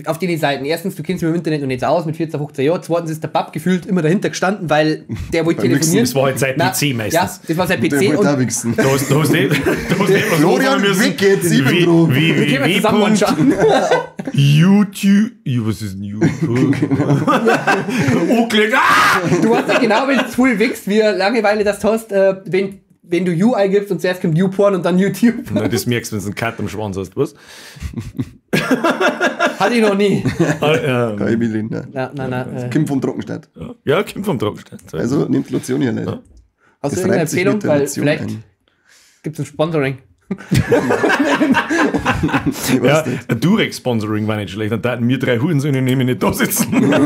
auf den Seiten. Erstens, du kennst mich im Internet noch nicht aus mit 14, 15 Jahren. Zweitens ist der Bab gefühlt immer dahinter gestanden, weil der wollte telefonieren. Das war halt sein PC meistens. Ja, das war sein PC. Der wollte auch wichsen. Da hast du nicht was Florian Wick jetzt 7 drauf. W. YouTube. Was ist denn YouTube? Ah! Du weißt ja genau, wenn du zu viel wichst, wie Langeweile das hast, wenn du U eingibst und zuerst kommt YouPorn und dann YouTube. Nein, das merkst du, wenn du einen Cut am Schwanz hast, was? Hatte ich noch nie. Kann ich mich reden, nein. Nein. Kim vom Trockenstadt. Ja, Kim vom Trockenstadt. Also nimmt Lotion hier nicht. Ja. Hast du irgendeine Empfehlung? Weil vielleicht gibt es ein Sponsoring. Ich weiß Ja, nicht. ein Durex-Sponsoring war nicht schlecht. Dann taten wir drei Hurensöhne nämlich nicht da sitzen. Machen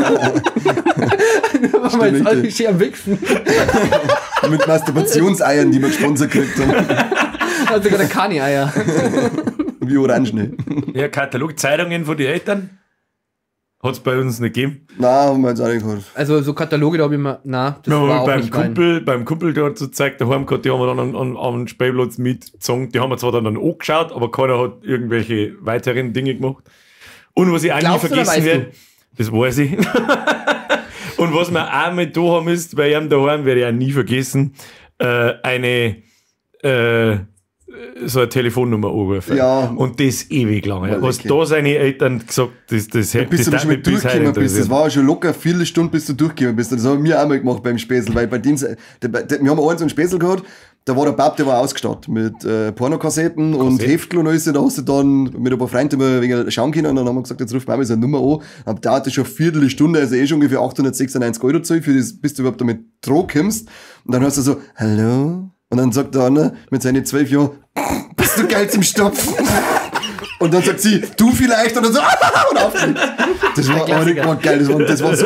wir jetzt alle schön am Wichsen. Mit Masturbationseiern, die wir gesponsert gekriegt haben. Also sogar der Kani-Eier. Wie Orangen. Ja, Katalog, Zeitungen von den Eltern. Hat es bei uns nicht gegeben. Nein, haben wir jetzt auch nicht gehabt. Also so Kataloge, da habe ich mir. Na, das Wir war haben auch beim nicht mein. Kumpel, beim Kumpel, der hat so gezeigt, daheim gehabt, die haben wir dann am Spielplatz mitgezogen. Die haben wir zwar dann angeschaut, aber keiner hat irgendwelche weiteren Dinge gemacht. Und was ich auch nie Glaubst du oder vergessen weißt werde, das weiß ich. Und was wir auch mit da haben ist, bei ihm daheim, werde ich auch nie vergessen, eine so eine Telefonnummer anrufen. Ja. Und das ewig lange. Voll Was okay. da seine Eltern gesagt, das Bis das du tat schon mich mit bis heute durchgekommen bist. Das interessieren. war ja schon locker viele Stunden, bis du durchgekommen bist. Und das haben wir auch mal gemacht beim Späßel, weil bei dem, wir haben einen so einen Späßel gehabt, da war der Bab, der war ausgestattet mit Pornokassetten und Heftel und alles. Da hast du dann mit ein paar Freunden immer ein wenig schauen können und dann haben wir gesagt, jetzt ruft Mama seine Nummer an. Und da dauerte schon eine Viertelstunde, also eh schon ungefähr 896 Euro zahlen, für das, bis du überhaupt damit dran kommst. Und dann hörst du so, hallo? Und dann sagt der andere mit seinen 12 Jahren, bist du geil zum Stopfen? Und dann sagt sie, du vielleicht, und dann so, und aufgelegt. Das war, oh, war geil, das war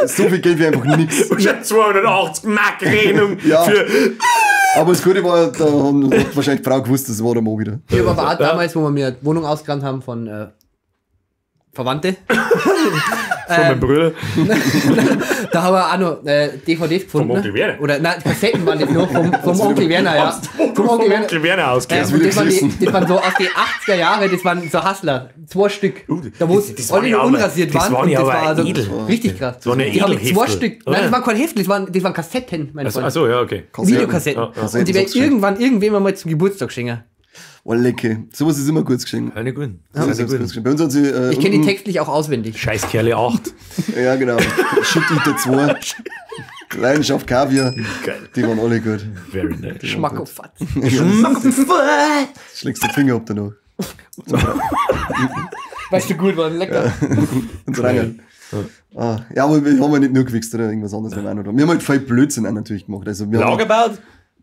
so viel Geld wie einfach nichts. Und schon 280 Mark Rechnung ja. für. Aber das Gute war, da hat wahrscheinlich die Frau gewusst, das war der Mo wieder. Ich war auch damals, wo wir mir die Wohnung ausgerannt haben von Verwandte. Von meinem Bruder. Da haben wir auch noch DVDs gefunden. Vom Onkel Werner. Oder nein, Kassetten waren das noch vom Onkel Werner, ja. Vom Onkel Werner ausgerannt. Und das waren so aus den 80er Jahren, das waren so Hustler. 2 Stück. Da wo es alle noch unrasiert waren. Das waren und das ja war also edel. Richtig krass. Das waren ja die haben 2 Stück. Oder? Nein, das waren kein Heftel, das waren Kassetten, mein Freund. Achso, ja, okay. Videokassetten. Ja. Und die werden irgendwann irgendwem mal zum Geburtstag schenken. Oh, lecker. Sowas ist immer gut geschenkt. Eine gut. Ja, gut. Bei uns hat sie, ich kenne die textlich auch auswendig. Scheiß Kerle 8. Ja, genau. Shit Eater 2. Leidenschaft Kaviar. Geil. Die waren alle gut. Very nice. Schmackofatz. Schmackofatz. Schlägst den Finger ab danach. Weißt du, gut waren, lecker. Ja. Und rein. Ah, ja, aber wir haben ja nicht nur gewichst oder irgendwas anderes. Wir haben halt voll Blödsinn auch natürlich gemacht. Also, wir Lager gebaut?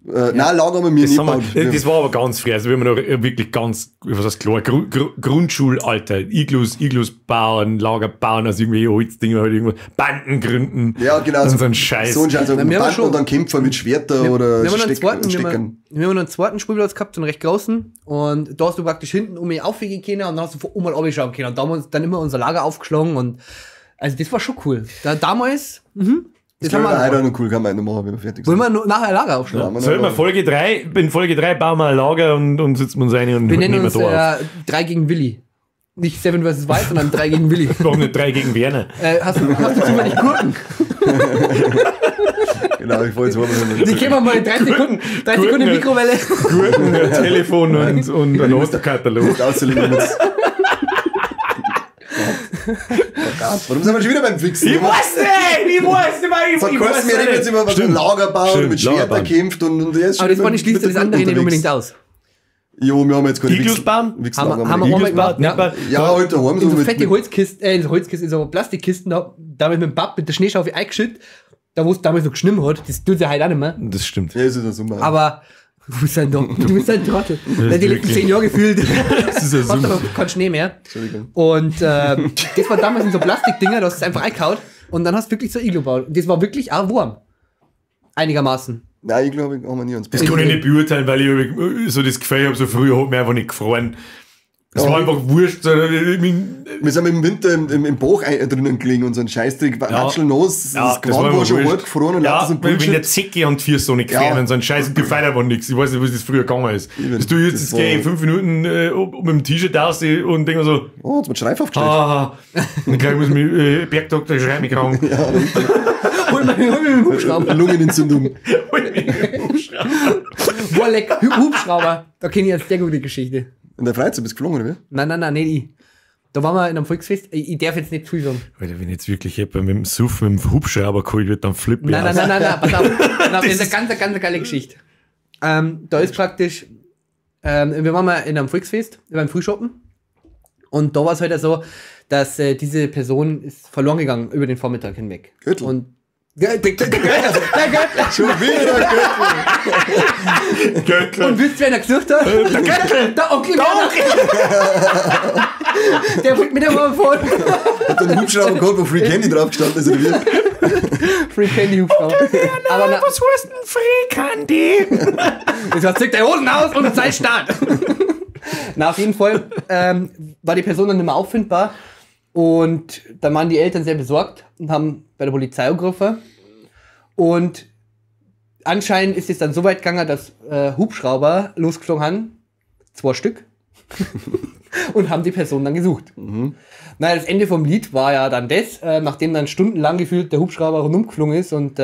Ja. Nein, Lager haben wir nicht gebaut. Das war aber ganz früh. Also wir haben noch wirklich ganz, was heißt klar, Grundschulalter. Iglus bauen, Lager bauen, also irgendwie Holzdinger, halt irgendwas, Banden gründen. Ja, genau. Und so ein Scheiß. So ein Scheiß. Also Banden schon, und dann Kämpfer mit Schwerter oder Steckern. Wir haben noch einen zweiten Spielplatz gehabt, so einen recht großen. Und da hast du praktisch hinten um mich aufgehen können und dann hast du von oben mal runterschauen können. Und da haben wir uns dann immer unser Lager aufgeschlagen und also das war schon cool. Da, damals, das haben wir heute auch noch cool, kann man noch machen, wenn wir fertig sind. Wollen wir nachher ein Lager aufschlagen? Ja, Sollen wir Folge 3, in Folge 3 bauen wir ein Lager und sitzen wir uns rein und wir nennen nehmen uns da auf. 3 gegen Willi. Nicht Seven vs. Wild, sondern 3 gegen Willi. Warum nicht 3 gegen Werner? Hast du zufällig Gurken? Genau, ich wollte jetzt mal. Die gehen wir mal in 30 Sekunden, 30 Sekunden in Mikrowelle. Gurken, ein Telefon und ein Osterkatalog. Warum sind wir schon wieder beim Fixen? Ich weiß nicht! Ich weiß nicht! Ich weiß nicht! Wir reden jetzt über was ein Lager bauen, mit Schwerter kämpft und jetzt. Aber das war nicht, schließt das andere nicht unbedingt aus. Jo, wir haben jetzt keine Iglus bauen? Haben wir einmal gemacht. Ja, ja, heute haben so fette Holzkisten, in so Holzkisten, in so Plastikkisten, damit mit dem Papp, mit der Schneeschaufel eingeschüttet, da wo es damals noch geschnimmt hat, das tut ja heute auch nicht mehr. Das stimmt. Ja, ist ja Sommer. Aber du bist ein Trottel. Die letzten 10 Jahre gefühlt. Das ist ja hast aber keinen Schnee mehr. Entschuldigung. Und das war damals in so Plastikdinger, da hast du es einfach eingehauen und dann hast du wirklich so Iglu gebaut. Und das war wirklich auch warm. Einigermaßen. Nein, Iglu haben wir nie uns Das kann ich nicht beurteilen, weil ich so das Gefühl habe, so früher hat mich einfach nicht gefreut. Es war einfach wurscht. Wir sind im Winter im Bach drinnen gelegen und so ein Scheißdreck, watschelnass, das Gewand war schon hart gefroren und ja, so ein Bullshit. Wenn der Zecke und vier so nicht gefroren und so ein Scheiß, und gefeiert einfach nichts. Ich weiß nicht, was das früher gegangen ist. Dass du jetzt, jetzt gehe ich 5 Minuten mit dem T-Shirt raus und denke mir so, oh, jetzt wird Schreif aufgestellt. Ah, dann gleich muss mich Bergdoktor schreibt mich krank. Ja, hol mir den Hubschrauber. Lungenentzündung. Hol mir den Hubschrauber. Boah, leck, Hubschrauber. Da kenne ich jetzt sehr gute Geschichte. In der Freizeit bist du geflogen, oder wie? Nein, nicht ich. Da waren wir in einem Volksfest. Ich darf jetzt nicht zu viel sagen. Alter, wenn jetzt wirklich jemand mit dem Suff, mit dem Hubschrauber geholt wird, dann flippt ich aus. Nein, pass auf. Das ist eine ganz, ganz geile Geschichte. Da ist praktisch, wir waren mal in einem Volksfest, beim Frühschoppen. Und da war es halt so, dass diese Person ist verloren gegangen über den Vormittag hinweg. Göttl. Und der Göttl. Der Göttl. Schon wieder Göttl. Göttl. Und wisst ihr, wer ihn gesucht hat? Der Göttl. Der Onkel Werner. Der wollte mit dem fahren. Hat einen Hubschrauber geholt, wo Free Candy drauf gestanden ist, oder wie? Free Candy Hubschrauber. Onkel Werner, aber na, was heißt denn Free Candy? Das heißt, zieht die Hosen aus und sei Start. Na, auf jeden Fall war die Person dann nicht mehr auffindbar. Und dann waren die Eltern sehr besorgt und haben bei der Polizei angerufen. Und anscheinend ist es dann so weit gegangen, dass Hubschrauber losgeflogen haben, 2 Stück, und haben die Person dann gesucht. Mhm. Naja, das Ende vom Lied war ja dann das, nachdem dann stundenlang gefühlt der Hubschrauber rundum geflogen ist und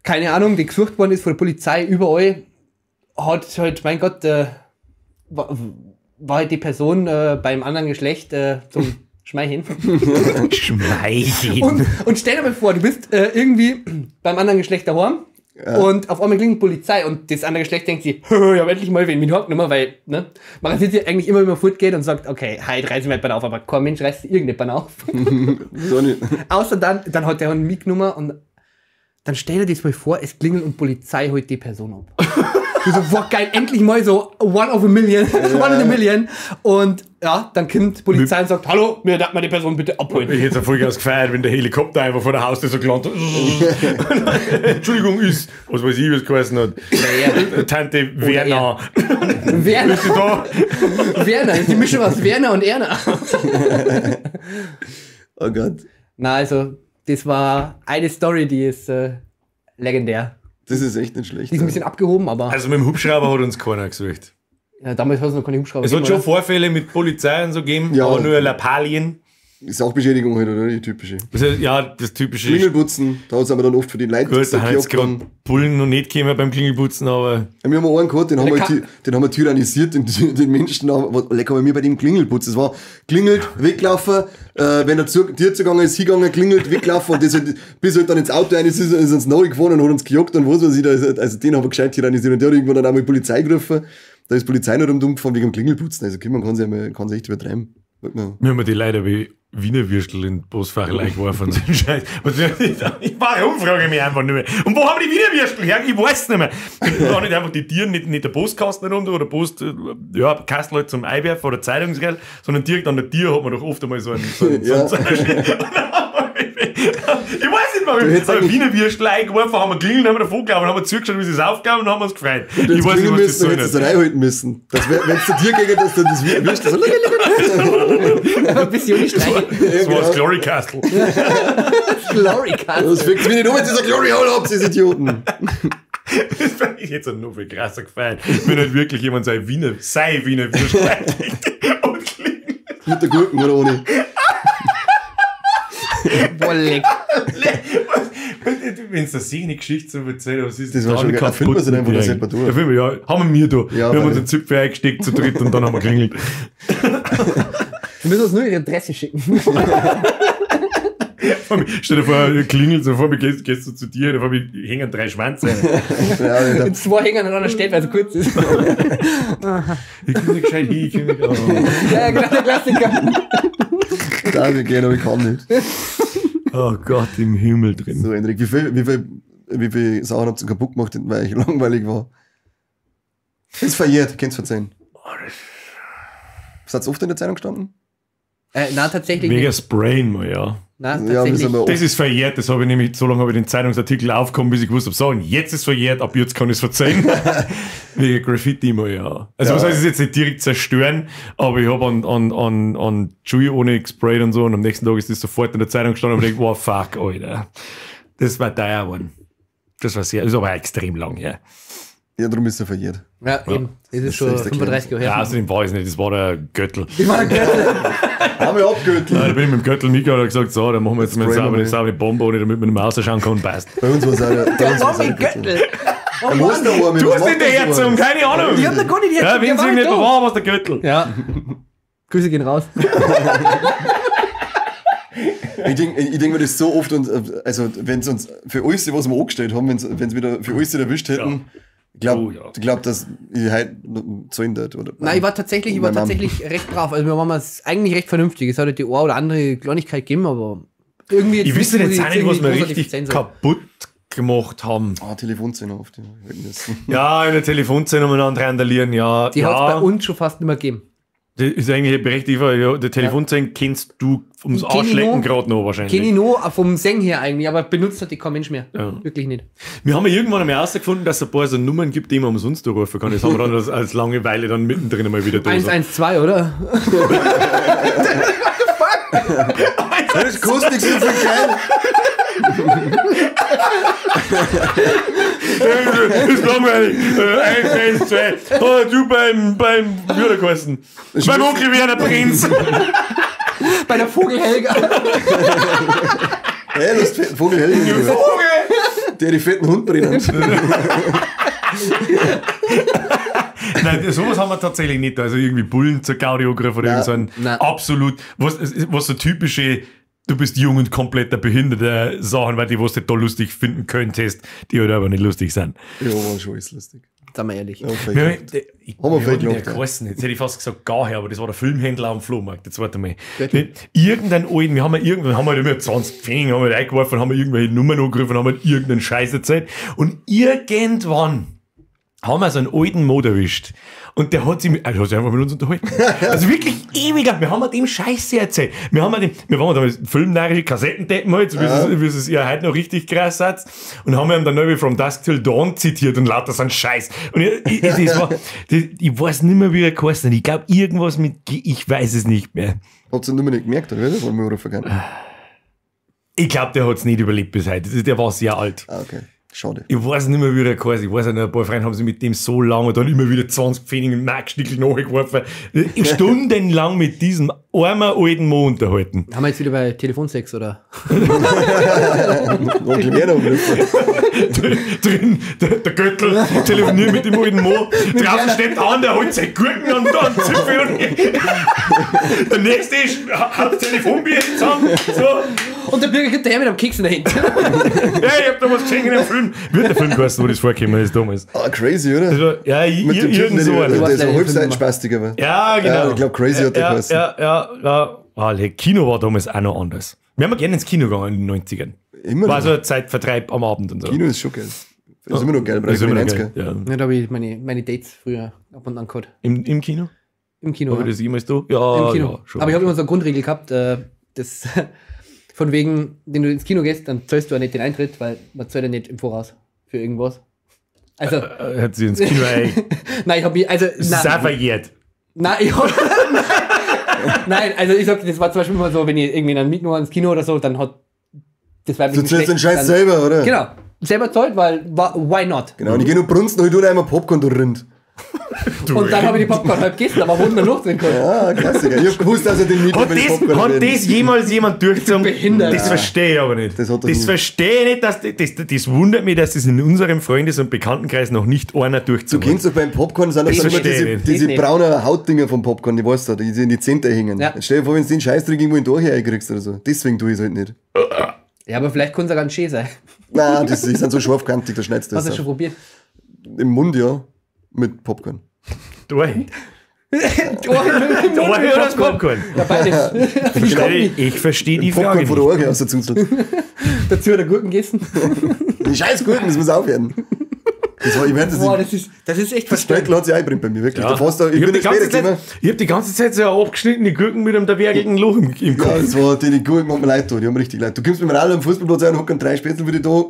keine Ahnung, die gesucht worden ist von der Polizei überall, hat halt, mein Gott, war halt die Person beim anderen Geschlecht zum Schmeicheln. Schmeicheln. Und stell dir mal vor, du bist irgendwie beim anderen Geschlecht daheim Ja. und auf einmal klingt Polizei und das andere Geschlecht denkt sich, ich hab endlich mal wen mit genommen, weil, ne, man sieht sich eigentlich immer, wenn man fortgeht und sagt, okay, heute reißen wir jemanden auf, aber kein Mensch reißt irgendjemanden auf. So nicht. Außer dann hat der einen mitgenommen und Dann stell dir das mal vor, es klingelt und Polizei holt die Person ab. Du so, boah, geil, endlich mal so one of a million, one in a million. Und ja, dann kommt die Polizei und sagt, hallo, mir darf man die Person bitte abholen. Ich hätte es ja voll gefeiert, wenn der Helikopter einfach vor der Haustür so gelandet hat. Entschuldigung, ist, was weiß ich, was geheißen hat. Naja. Tante Werner. Werner. Bist du da? Werner, das ist die Mischung aus Werner und Erna. Oh Gott. Na, also, das war eine Story, die ist legendär. Das ist echt nicht schlecht. Die ist ein bisschen abgehoben, aber Also mit dem Hubschrauber hat uns keiner gesucht. ja, damals hat es noch keine Hubschrauber Es hat gegeben, schon oder? Vorfälle mit Polizei und so gegeben, Ja. aber nur Lappalien. Ist auch Beschädigung halt, oder? Die typische. Das ist, ja, das typische. Klingelputzen, da sind wir dann oft für die Leute Gut, da haben jetzt gejagt dann. gerade Bullen noch nicht gekommen beim Klingelputzen, aber Wir haben einen gehabt, den haben Der wir, den haben wir tyrannisiert, den Menschen, lecker bei mir bei dem Klingelputz. Es war klingelt, weglaufen, wenn er zu dir zugegangen ist, hingegangen, klingelt, weglaufen und das halt, bis halt dann ins Auto rein ist, ist uns neu gefahren und hat uns gejagt und was weiß ich da. Also den haben wir gescheit tyrannisiert und der hat irgendwann dann einmal die Polizei gerufen. Da ist die Polizei noch dumm gefahren wegen dem Klingelputzen. Also man kann sich kann sich echt übertreiben. Wir haben die Leute wie Wiener Würstel in Postfach geworfen und so einen Scheiß. Warum frage ich mich einfach nicht mehr? Und wo haben die Wiener Würstel her? Ich weiß es nicht mehr. Da nicht einfach die Tiere, nicht der Postkasten runter oder Post, ja, Kastel halt zum Einwerfen oder Zeitungsgeld, sondern direkt an der Tür hat man doch oft einmal so einen, Ja. so einen Ich weiß nicht warum. hättest Haben wir eigentlich- Wiener Würstel eingeworfen, haben wir klingelt, haben wir davon gelaufen, haben wir zugeschaut, wie sie es aufgaben und haben uns gefreut. Du Ich hättest weiß nicht, klingeln was das müssen, du soll. hättest es reinhalten müssen. Das wär, wenn's zu dir ging, dass du das Würstel so. Ein bisschen ohne Streich. Das war das Glory Castle. Glory Castle. Das fickt mich nicht um, jetzt dieser Glory Hole habt, diese Idioten. Das fand ich jetzt noch viel krasser gefallen, wenn halt wirklich jemand sein Wiener Würstel einkriegt und klingelt. Mit der Gurken oder ohne. Boah, leck. Wenn es eine eine Geschichte so erzählt, was ist Das war dann schon geil. kaputt Finden wir sie einfach mit das dir selber eigentlich? durch. Ja, finden wir, ja. Haben wir da. Ja, wir haben uns weil- einen Zipfel eingesteckt zu dritt und dann haben wir klingelt. Wir müssen uns nur ihre Adresse schicken. Stell dir vor, klingelt so vor mir, gehst du zu dir, und vor mir hängen drei Schwanze. Ja, ich In zwei hängen aneinander steht, weil es kurz ist. Ich komm nicht gescheit hin, ich komm nicht. Oh. Ja, genau, der Klassiker. darf ich gehen, aber ich kann nicht. Oh Gott, im Himmel drin. So, Hendrik, wie viel Sachen habt ihr kaputt gemacht, weil ich langweilig war? Ist verjährt, kannst verzeihen. Seid ihr oft in der Zeitung gestanden? Nein, tatsächlich Mega nicht. Sprain mal, ja. Nein, Ja, wir tatsächlich. sind Das ist verjährt, das habe ich nämlich, so lange habe ich den Zeitungsartikel aufgekommen, bis ich gewusst habe, so, und jetzt ist verjährt, ab jetzt kann ich es verzeihen. Wegen Graffiti mal, ja. Also, Ja. was heißt es jetzt nicht direkt zerstören, aber ich habe an Chewie ohne gesprayt und so, und am nächsten Tag ist das sofort in der Zeitung gestanden und ich denke, wow, fuck, Alter. Das war teuer geworden. Das war sehr, ist aber extrem lang her. Ja, darum ist er verjährt. Ja, eben. Das ist schon Das ist 35 Jahre her. Ja, außerdem war ich nicht, das war der Göttel. Ich war der Gürtel. Haben wir abgehört. Ja, da bin ich mit dem Göttel mitgegangen und hab gesagt, so, dann machen wir jetzt mal eine sprayen wir saubere, mal. saubere Bombe, ohne damit man nicht mehr rausschauen kann, passt. Bei uns war es auch der, bei uns war's auch Arme der Gürtel. Gürtel. Oh, Wo ist der Arme? Du Was hast macht den der der Herzog, so? keine Ahnung. Ich hab noch gar nicht die Ja, Herzog, wenn der es war nicht nicht da. war, war es der Gürtel. Ja. Grüße gehen raus. Ich denke ich denk mir das so oft, und, also wenn es uns für alles, was wir angestellt haben, wenn es wieder für alles erwischt hätten, ich glaube, Oh, ja. ich glaub, dass ich heute zahlen würde. Oder Nein, ich war tatsächlich, Meine Mom. recht brav. Also wir waren mal eigentlich recht vernünftig. Es hat halt die eine oder andere Kleinigkeit gegeben, aber irgendwie. Ich wüsste nichts, jetzt wo auch nicht, was irgendwie wir großartig richtig erzählen soll. kaputt gemacht haben. Ah, Telefonzelle auf die halten müssen. Ja, in der Telefonzelle umeinander randalieren, ja. Die ja. hat es bei uns schon fast nicht mehr gegeben. Das ist eigentlich eine berechtigte Frage. Ja, die Telefonzelle kennst du ums Kenn ich Arschlecken noch. gerade noch wahrscheinlich. Kenn ich nur vom Seng her eigentlich, aber benutzt hat die kein Mensch mehr. Ja. Wirklich nicht. Wir haben ja irgendwann einmal herausgefunden, dass es ein paar so Nummern gibt, die man umsonst durchrufen kann. Das haben wir dann als Langeweile dann mittendrin einmal wieder da. 112, oder? Das kostet nichts so viel Geld. Ist langweilig. 1, 1, 2. Oh, du beim Würderkosten. Beim Onkel Werner Prinz. Bei der Vogel Helga. Hey, das ist Vogel Helge. Vogel! Der die fetten Hund brennt. Nein, sowas haben wir tatsächlich nicht. Also irgendwie Bullen zur Gaudi angegriffen oder irgend so ein Nein. absolut, was so typische, du bist jung und kompletter Behinderter Sachen, weil die, was du da lustig finden könntest, die halt aber nicht lustig sind. Ja, war schon alles lustig. Sagen wir ehrlich. Ja, fake. Haben wir fake der gemacht, ja. geheißen? Jetzt hätte ich fast gesagt, Gahe, aber das war der Filmhändler am Flohmarkt. Jetzt warte mal. Irgendein alten, wir haben ja irgendwann, haben wir immer 20 Pfennig haben wir reingeworfen, haben wir irgendwelche Nummern angerufen, haben wir irgendeinen Scheiß erzählt. Und irgendwann haben wir so einen alten Mod erwischt. Und der hat sich, einfach mit uns unterhalten. Also wirklich ewig. Wir haben dem Scheiße erzählt. Wir waren damals filmnärrische Kassettendeppen halt, so wie es ihr heute noch richtig krass hat. Und haben ihm dann neu From Dusk Till Dawn zitiert und lauter so einen Scheiß. Und ich weiß nicht mehr, wie er geheißen hat. Ich glaube, irgendwas mit G, ich weiß es nicht mehr. Hat's den Nummer nicht gemerkt, oder? Wollen wir anrufen können? Ich glaube, der hat's nicht überlebt bis heute. Der war sehr alt. Ah, okay. Schade. Ich weiß nicht mehr, wie der geheißen. Ich weiß auch nicht, ein paar Freunde haben sie mit dem so lange und dann immer wieder 20 Pfennig und Markschnickel nachgeworfen. Stundenlang mit diesem armen alten Mann unterhalten. Haben wir jetzt wieder bei Telefonsex, oder? Drin, der Göttel telefoniert mit dem alten Mann. Draußen steht an, der holt seine Gurken und dann Zipfel. Und der nächste ist, hat das Telefonbier zusammen. So. Und der Bürger kommt daher mit einem Keks in der Hand. Ja, ich hab da was geschenkt in dem Film. Wird der Film geheißen, wo das vorgekommen ist damals. Ah, crazy, oder? Das war, ja, mit dem irgend so. Der ist so Halbseitenspastiker. Aber. Ja, genau. Ja, ich glaube, crazy hat der geheißen. Ja. Ah, Kino war damals auch noch anders. Wir haben gerne ins Kino gegangen in den 90ern. Immer war noch. so ein Zeitvertreib am Abend und so. Kino ist schon geil. Ist immer noch geil, ist immer noch geil. Ja. Ja, da habe ich meine Dates früher ab und an gehabt. Im Kino? Im Kino. Habe ich das jemals da? Ja, im Kino. Ja, schon. Aber ich habe immer so eine Grundregel gehabt, das von wegen, wenn du ins Kino gehst, dann zahlst du ja nicht den Eintritt, weil man zahlt ja nicht im Voraus für irgendwas. Also. Hat sie ins Kino eigentlich. Nein, ich habe mich. Also, das ist auch verjährt. Nein, ich hab, nein, also ich sag, das war zum Beispiel immer so, wenn ich irgendwie einen mitgenommen ins Kino oder so, dann hat das war Du zahlst den Scheiß selber, oder? Genau. Selber zahlt, weil why not? Genau, und ich geh nur brunzen und ich tue einmal Popcorn durch. Und dann habe ich die Popcorn halb gegessen, aber wo noch drin konnte. Ja, Klassiker. Ich hab gewusst, dass er den nicht hat das, hat das jemals jemand durchgezogen? Behindert. Das verstehe ich aber nicht. Das verstehe ich nicht, dass das wundert mich, dass das in unserem Freundes- und Bekanntenkreis noch nicht einer durchzogen hat. Du kennst doch beim Popcorn, sind das immer diese braunen Hautdinger vom Popcorn, die weißt du, die in die Zähne hängen. Ja. Stell dir vor, wenn du den Scheißdreck irgendwo in die Ohren einkriegst oder so. Deswegen tue ich es halt nicht. Ja, aber vielleicht kann es ja ganz schön sein. Nein, die sind so scharfkantig, da schneidest du das. Hast du das schon probiert? Im Mund, ja. Mit Popcorn. Durch. Durch oder das Popcorn? Ja, beides. Ich verstehe die Frage Popcorn von der Orgel aus der Zunzel. Dazu hat er Gurken gegessen. Die scheiß Gurken, das muss aufhören. Das war, ich meine, das, boah, das ist echt Das Spätl hat sich eingebrannt bei mir, wirklich. Ja. Da fährst du, ich bin ich hab die ganze Zeit so abgeschnittene Gurken mit einem werkigen Loch im Kopf. Ja, das war, die Gurken haben mir leid getan, die haben richtig leid. Du kommst mit dem Radl am Fußballplatz ein und hocken 3 Spätzle wieder da.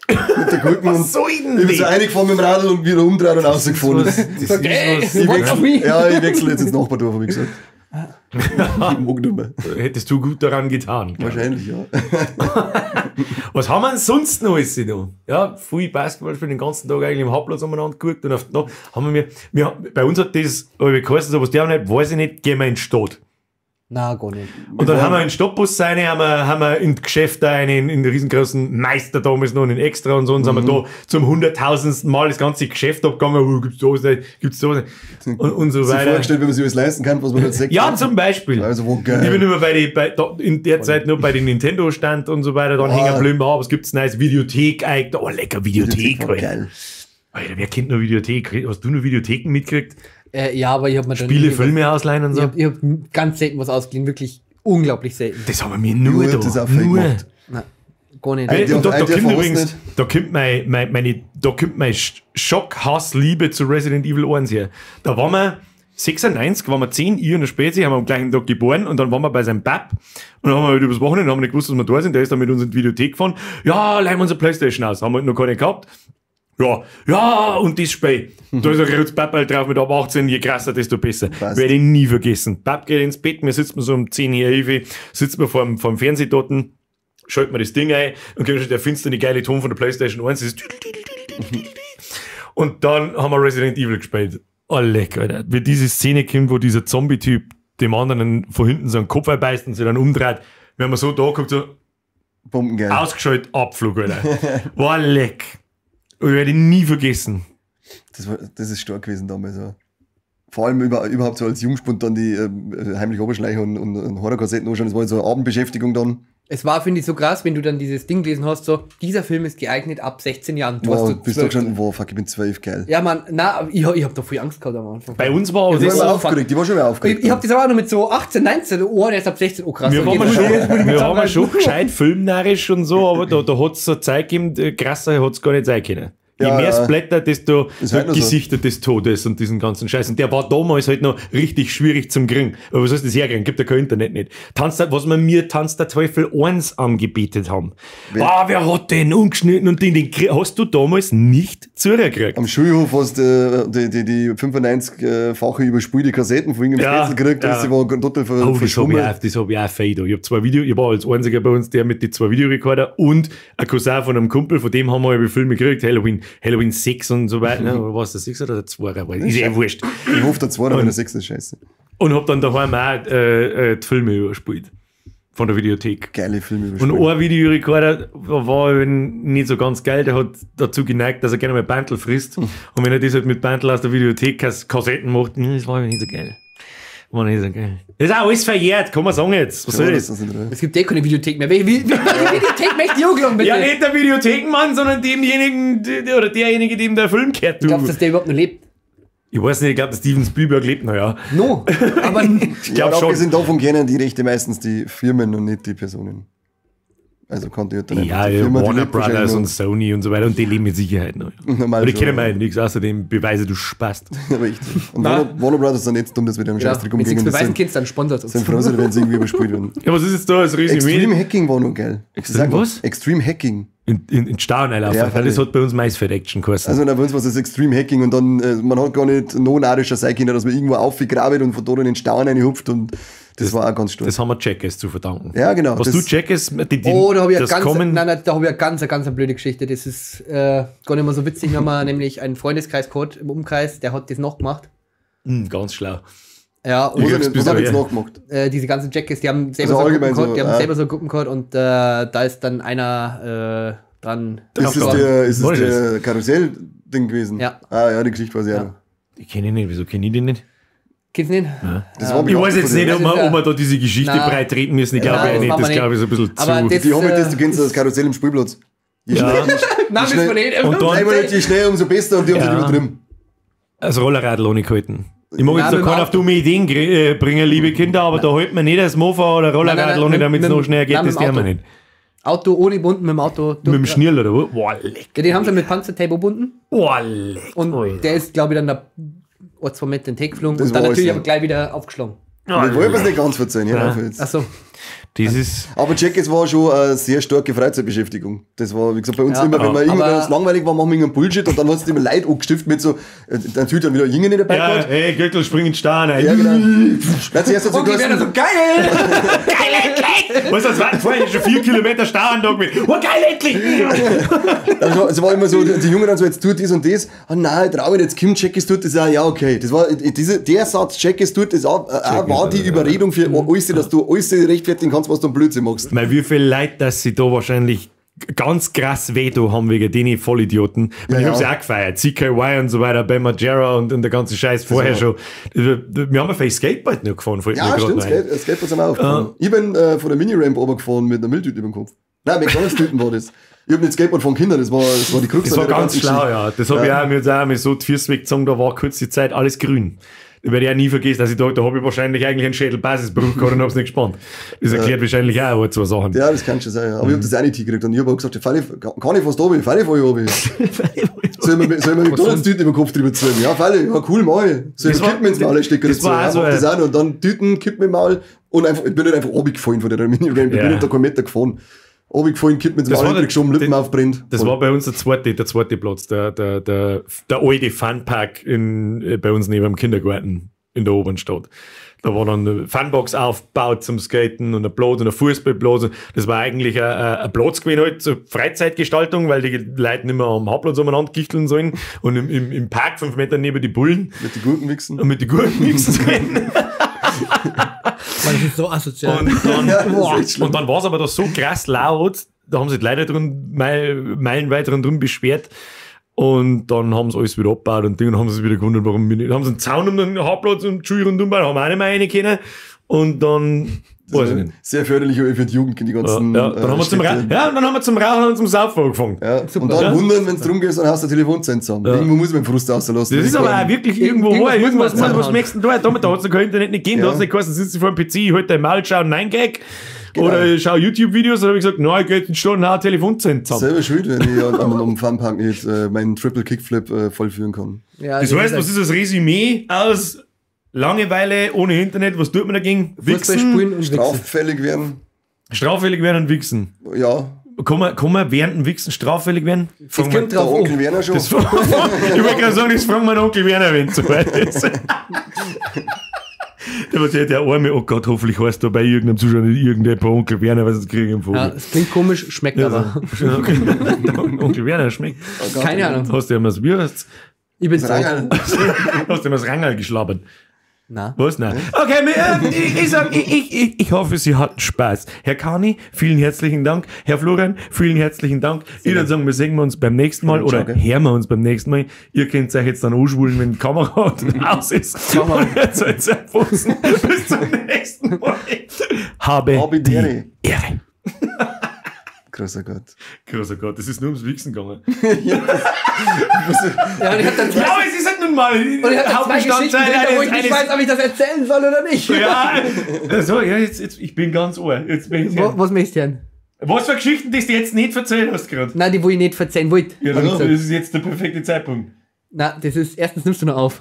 Mit der Gurken. Was soll denn Ich bin so reingefahren mit dem Radl und wieder umdreht und rausgefahren. Ja, ich wechsle jetzt ins Nachbardorf, hab ich gesagt. Ich mag nicht mehr. Hättest du gut daran getan. Wahrscheinlich, ja. Was haben wir denn sonst noch alles da? Ja, viel Basketball spielen, den ganzen Tag eigentlich im Hauptplatz umeinander geguckt und auf, noch haben wir, bei uns hat das, aber wie geheißen, so was der nicht, weiß ich nicht, gehen wir in die Stadt. Na, gar nicht. Und dann haben wir in den Stadtbus rein, haben wir in Geschäfte rein, in den riesengroßen Meister damals noch, in den Extra und so, und sind wir da zum 100.000. Mal das ganze Geschäft abgegangen, oh, gibt's da was nicht, gibt's da was nicht, und so weiter. Sich vorgestellt, wenn man sich alles leisten kann, was man jetzt sagt. Ja, zum Beispiel. Also, wo geil. Ich bin immer in der Zeit nur bei den Nintendo-Stand und so weiter, dann hängen geblieben, ah, was gibt's Neues? Videothek, oh, lecker Videothek, Alter. Geil. Alter, wer kennt noch Videothek? Hast du noch Videotheken mitgekriegt? Ja, aber ich hab mir dann Spiele, Filme ausleihen und so. Ich hab ganz selten was ausgeliehen, wirklich unglaublich selten. Das haben wir mir nur da. Das auch nur. Nein, gar nicht. Und da kommt übrigens, da kommt meine Schock-Hass-Liebe zu Resident Evil 1 her. Da waren wir 96, waren wir 10, ich und der Spezi, haben wir am gleichen Tag geboren und dann waren wir bei seinem Bab und dann haben wir halt übers Wochenende, haben wir nicht gewusst, dass wir da sind, der ist dann mit uns in die Videothek gefahren. Ja, leihen wir unsere Playstation aus, haben wir halt noch keine gehabt. Ja, ja, und das Spiel. Da ist ein rotes Pappel drauf mit ab 18, je krasser, desto besser. Werde ich nie vergessen. Papp geht ins Bett, wir sitzen so um 10, 11, sitzen wir vorm Fernsehdotten, schalten wir das Ding ein und kommt schon der finsterne geile Ton von der Playstation 1. Das ist und dann haben wir Resident Evil gespielt. Oh, leck, Alter. Wie diese Szene kommt, wo dieser Zombie-Typ dem anderen von hinten so einen Kopf einbeißt und sich dann umdreht, wenn man so da guckt, so Bombengeil. Ausgeschaltet, Abflug, Alter. War leck. Ich werde ihn nie vergessen. Das ist stark gewesen damals. Ja. Vor allem überhaupt so als Jungspund dann die heimlich Oberschleicher und Horrorkassetten anschauen. Das war halt so eine Abendbeschäftigung dann. Es war, finde ich, so krass, wenn du dann dieses Ding gelesen hast, so, dieser Film ist geeignet ab 16 Jahren. Du Wow, warst so bist du 12. schon, wow, fuck, ich bin 12, geil. Ja, Mann, na, ich hab da viel Angst gehabt am Anfang. Bei uns war aber Die das war Oh, immer fuck. aufgeregt, die war schon immer aufgeregt. Ich hab das aber auch noch mit so 18, 19, oh, der ist ab 16, oh krass. Wir okay, waren jetzt muss ich schon, mich wir waren zusammenreißen. schon gescheit filmnarrisch und so, aber da hat es so Zeit gegeben, krasser hat es gar nicht sein können. Je Ja, mehr ja. es blättert, desto Ist halt noch so. Gesichter des Todes und diesen ganzen Scheiß. Und der war damals halt noch richtig schwierig zum Kriegen. Aber was sollst du das herkriegen? Gibt ja kein Internet nicht. Was wir mir Tanz der Teufel 1 angebetet haben. Ah, wer hat den umgeschnitten und den hast du damals nicht zurückgekriegt. Am Schulhof hast du die 95-fache überspielte Kassetten von irgendeinem Ja, Spätzle gekriegt, ja. und sie war total Oh, das habe ich verschwommen. auch, das hab ich auch fein da. Ich hab zwei Video, ich war als einziger bei uns, der mit den zwei Videorekorder und ein Cousin von einem Kumpel, von dem haben wir über Filme gekriegt, Halloween 6 und so weiter. Ne? Oder war es der 6 oder der 2? Ist eh wurscht. Ich hoffe, der 2 wenn der 6 ist scheiße. Und hab dann daheim auch die Filme überspielt. Von der Videothek. Geile Filme Und überspielt. ein Videorekorder war eben nicht so ganz geil, der hat dazu geneigt, dass er gerne mal Bandel frisst. Und wenn er das halt mit Bandel aus der Videothek Kassetten macht, das war nicht so geil. War nicht so geil. Das ist auch alles verjährt, kann man sagen jetzt. Was soll Ja, das? das ist nicht Es gibt eh keine Videothek mehr. Welche Videothek möchte ich angelangen, bitte? Ja, nicht der Videothekenmann, sondern demjenigen, oder derjenige, dem der Film gehört. Du. Glaubst du, dass der überhaupt noch lebt? Ich weiß nicht, ich glaube, Steven Spielberg lebt noch, ja. No. Aber Ich Ja, glaube und schon. abgesehen davon kennen die Rechte meistens die Firmen und nicht die Personen. Also kann die halt dann Ja, einfach die ja, Firma, die Warner lebt wahrscheinlich Brothers noch. und Sony und so weiter und die leben mit Sicherheit noch. Ja. Normal Aber die schon, kennen ja. wir nichts, außerdem Beweise, du Spast. Aber echt. Und Warner Brothers sind nicht dumm, dass wir dem ja, Scheißdreck wenn sie umgehen. nichts Das beweisen sind, kannst, dann sponsert uns. sind froh, wenn sie irgendwie überspielt werden. Ja, was ist jetzt da als Resümee? Extreme Hacking war noch geil. Extreme Sag mal, was? Extreme Hacking. In Stau reinlaufen. Ja, Ja, das hat bei uns Maisfeld Action geheißen. Also na, bei uns war das Extreme Hacking und dann, man hat gar nicht noch narischer sein können, dass man irgendwo aufgegraben und von da in den Stau reinhupft und das war auch ganz stark. das haben wir Jackass zu verdanken. Ja, genau. Was Das- du Jackass, die, Oh, da habe ich ja das ganz, kommen, nein, nein, da habe ich ja ganz, ganz eine blöde Geschichte. Das ist gar nicht mehr so witzig. Wir haben nämlich einen Freundeskreis gehabt im Umkreis, der hat das noch gemacht. Ganz schlau. Ja, und Was hat Ich was hat ja. jetzt nachgemacht? diese ganzen Jackass, die haben selber Also so allgemein Gruppen gehabt, so, die haben ah. selber so Gruppen gehabt und da ist dann einer dran. Ist es der, ist War es das? der Karussell-Ding gewesen? Ja. Ah ja, die Geschichte weiß ich auch noch. Die kenne ich nicht, wieso kenne ich die nicht? Kennst du den? Das war Ich weiß jetzt nicht, Das ist ja- ob wir da diese Geschichte Nein. breit treten müssen. Ich glaube Nein, ja das nicht. machen Das wir glaube ich ist ein bisschen Aber zu. das- Die haben halt das, du kennst das Karussell im Spielplatz. Je Ja. schnell, Nein, müssen wir nicht. Und dann- einmal je schneller, umso besser und die haben Ja. sich übertrieben. Das Rollerradl ohne gehalten. Ich mag Nein, jetzt da mit dem keinen auf Auto. dumme Ideen bringen, liebe Kinder, aber da hält man nicht das Mofa oder Nein, nein, Rollerradl nein, ohne, mit- damit es mit- noch schneller geht, nein, das mit dem tun wir Auto. nicht. Auto ohne Bunden, mit dem Auto. Mit dem Schnürl oder wo? Boah, leck. Ja, den haben sie mit Panzertape gebunden. Boah, leck. Und Alter. der ist, glaube ich, dann da ein, zwei Meter in den Tee geflogen Das und dann war natürlich alles, aber gleich wieder aufgeschlagen. Ich wollte es nicht ganz verzeihen. Ja, auf jetzt. Achso. Das ist. Aber Jackass war schon eine sehr starke Freizeitbeschäftigung. Das war, wie gesagt, bei uns Ja. immer, wenn wir irgendwann Aber- uns langweilig war, machen wir irgendeinen Bullshit und dann hast du immer Leute angestiftet mit so, natürlich dann wieder Jünger nicht dabei Ja, gehabt. hey, Göckel, spring in den Stein ein. Ja, genau. Nein, zuerst hat sie Okay, wäre geheißen, so geil! Geil, endlich! Weißt du, das waren vorher schon 4 Kilometer Stau da gewesen. Oh, geil, endlich! also, es war immer so, die Jungen dann so, jetzt tut dies und das. Ah nein, trau ich nicht, jetzt kommt Jackass tut das auch, ja, okay. Das war, der Satz, Jackass tut das auch, war die Überredung für alles, dass du alles rechtfertigen kannst, was du am Blödsinn machst. Weil wie viele Leute, dass sie da wahrscheinlich ganz krass Veto haben wegen denen Vollidioten. Ja, ich Ja, hab's ja. ja auch gefeiert. CKY und so weiter, Bam Margera und der ganze Scheiß vorher schon. Wir haben ja vielleicht Skateboard noch gefahren, fällt Ja, mir grad stimmt, noch ein. Skateboard sind wir auch gefahren. Ich bin von der Mini-Ramp runtergefahren mit einer Mülltüte über dem Kopf. Nein, McDonalds-Tüten war das. Ich hab nicht Skateboard von Kindern, das war die Krux. Das an war der ganz ganzen schlau, Geschichte. ja. Das hab ich auch, mir jetzt auch mir so die Füße weggezogen, da war kurz die Zeit alles grün. Das werde ich auch nie vergessen. Also da habe ich wahrscheinlich eigentlich einen Schädelbasisbruch gehabt und hab's nicht gespannt. Das erklärt wahrscheinlich auch ein, zwei Sachen. Ja, das kann schon sein, ja. Aber ich hab das auch nicht hingekriegt. Und ich hab auch gesagt, fall ich, kann ich fast runter, fall ich voll runter. Soll ich mir McDonalds-Tüten über den Kopf drüber ziehen? Ja, fall ich, ja, cool, mach ich. Soll ich Das mir war- Kippen ins Maul stecken das dazu? war Ja, auch so mach das ein- auch noch. Und dann Tüten, Kippen im Maul und einfach, ich bin nicht einfach runtergefallen von der Mini-Ramp. Ich Ja. bin nicht da keinen Meter gefahren. Runtergefallen, Kippen ins Das Maul war der- geschoben, Lippen aufbrennt. Das war bei uns der zweite Platz, der alte Funpark bei uns neben dem Kindergarten in der oberen Stadt. Da war dann eine Funbox aufgebaut zum Skaten und ein Platz und ein Fußballplatz. Das war eigentlich ein Platz gewesen halt zur Freizeitgestaltung, weil die Leute nicht mehr am Hauptplatz umeinander gichteln sollen und im Park 5 Meter neben die Bullen Mit den Gurken wichsen. und mit den Gurken wichsen sollen. Mann, das ist so asozial. Und dann, Ja, das ist echt schlimm. und dann war es aber da so krass laut, da haben sich die Leute drin, meilenweit rundherum beschwert. Und dann haben sie alles wieder abgebaut und Ding, und haben sie sich wieder gewundert, warum wir nicht. Haben sie einen Zaun um den Hauptplatz und die Schule rundum gebaut, haben auch nicht mehr rein können. Und dann Das Weiß ich nicht. Sehr förderlich für die Jugend in die ganzen. Ja, dann haben wir zum ja, und dann haben wir zum Rauchen und zum Saufen angefangen. Ja. Und dann Ja. wundern, wenn es drum geht, dann hast du Telefonzellen zusammen. Irgendwo muss man den Frust rauslassen. Das ist aber auch wirklich irgendwo Irgendwas wahr. muss Irgendwas, man was zusammenhauen. möchtest du da? Da hat es noch kein Internet nicht gegeben, da Ja. hat es nicht geheißen, sitzt du vor dem PC, ich halt dein Maul, schau 9gag Genau. oder ich schau YouTube-Videos, dann habe ich gesagt, nein, ich geh jetzt in Stunden, hau Telefonzellen zusammen. Selber schuld, wenn ich am Funpark nicht meinen Triple Kickflip vollführen kann. Ja, Das heißt, was ist das Resümee aus Langeweile ohne Internet? Was tut man dagegen? Fußball Wichsen, spielen und wichsen. Straffällig werden, straffällig werden und wichsen. ja. Kann man während dem Wichsen straffällig werden? Es Fragen wir- kommt Der drauf Onkel an. Werner schon. Das, ich wollte gerade sagen, das fragen wir Onkel Werner, wenn es soweit ist. Der war der arme, oh Gott, hoffentlich heißt da bei irgendeinem Zuschauer nicht irgendein Onkel Werner, weil sonst kriege ich einen Vogel. Ja, es klingt komisch, schmeckt aber. Der Onkel Werner schmeckt. Oh Gott, Keine Ahnung. Hast du ihm das Bier? Hast Ich bin alt. Rangerl. du ihm das Rangerl geschlabbert? Na. Was? Nein. Okay, ich sag, ich hoffe, Sie hatten Spaß. Herr Kani, vielen herzlichen Dank. Herr Florian, vielen herzlichen Dank. Ich würde sagen, wir sehen wir uns beim nächsten Mal oder Ciao, hören wir uns beim nächsten Mal. Ihr könnt euch jetzt dann anschwulen, wenn die Kamera aus ist. Und jetzt seid ihr Fußen. Bis zum nächsten Mal. Habe Habe die die Ehre. Ehre. Großer Gott. Großer Gott, das ist nur ums Wichsen gegangen. Ja, und ich hab dann zwei, Ja, aber es ist halt nun mal. und ich hab dann zwei Geschichten Hauptbestandteil drin, wo ich eines- nicht weiß, ob ich das erzählen soll oder nicht. Ja, so, ja, jetzt, ich bin ganz ohr. Jetzt bin ich Was möchtest du denn? Was für Geschichten, die du jetzt nicht erzählt hast gerade? Nein, die wo ich nicht erzählen wollte. Ja, hab ich das gesagt. ist jetzt der perfekte Zeitpunkt. Na, das ist, erstens nimmst du nur auf.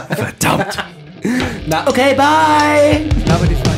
Verdammt! Na, okay, bye! Na, aber das war.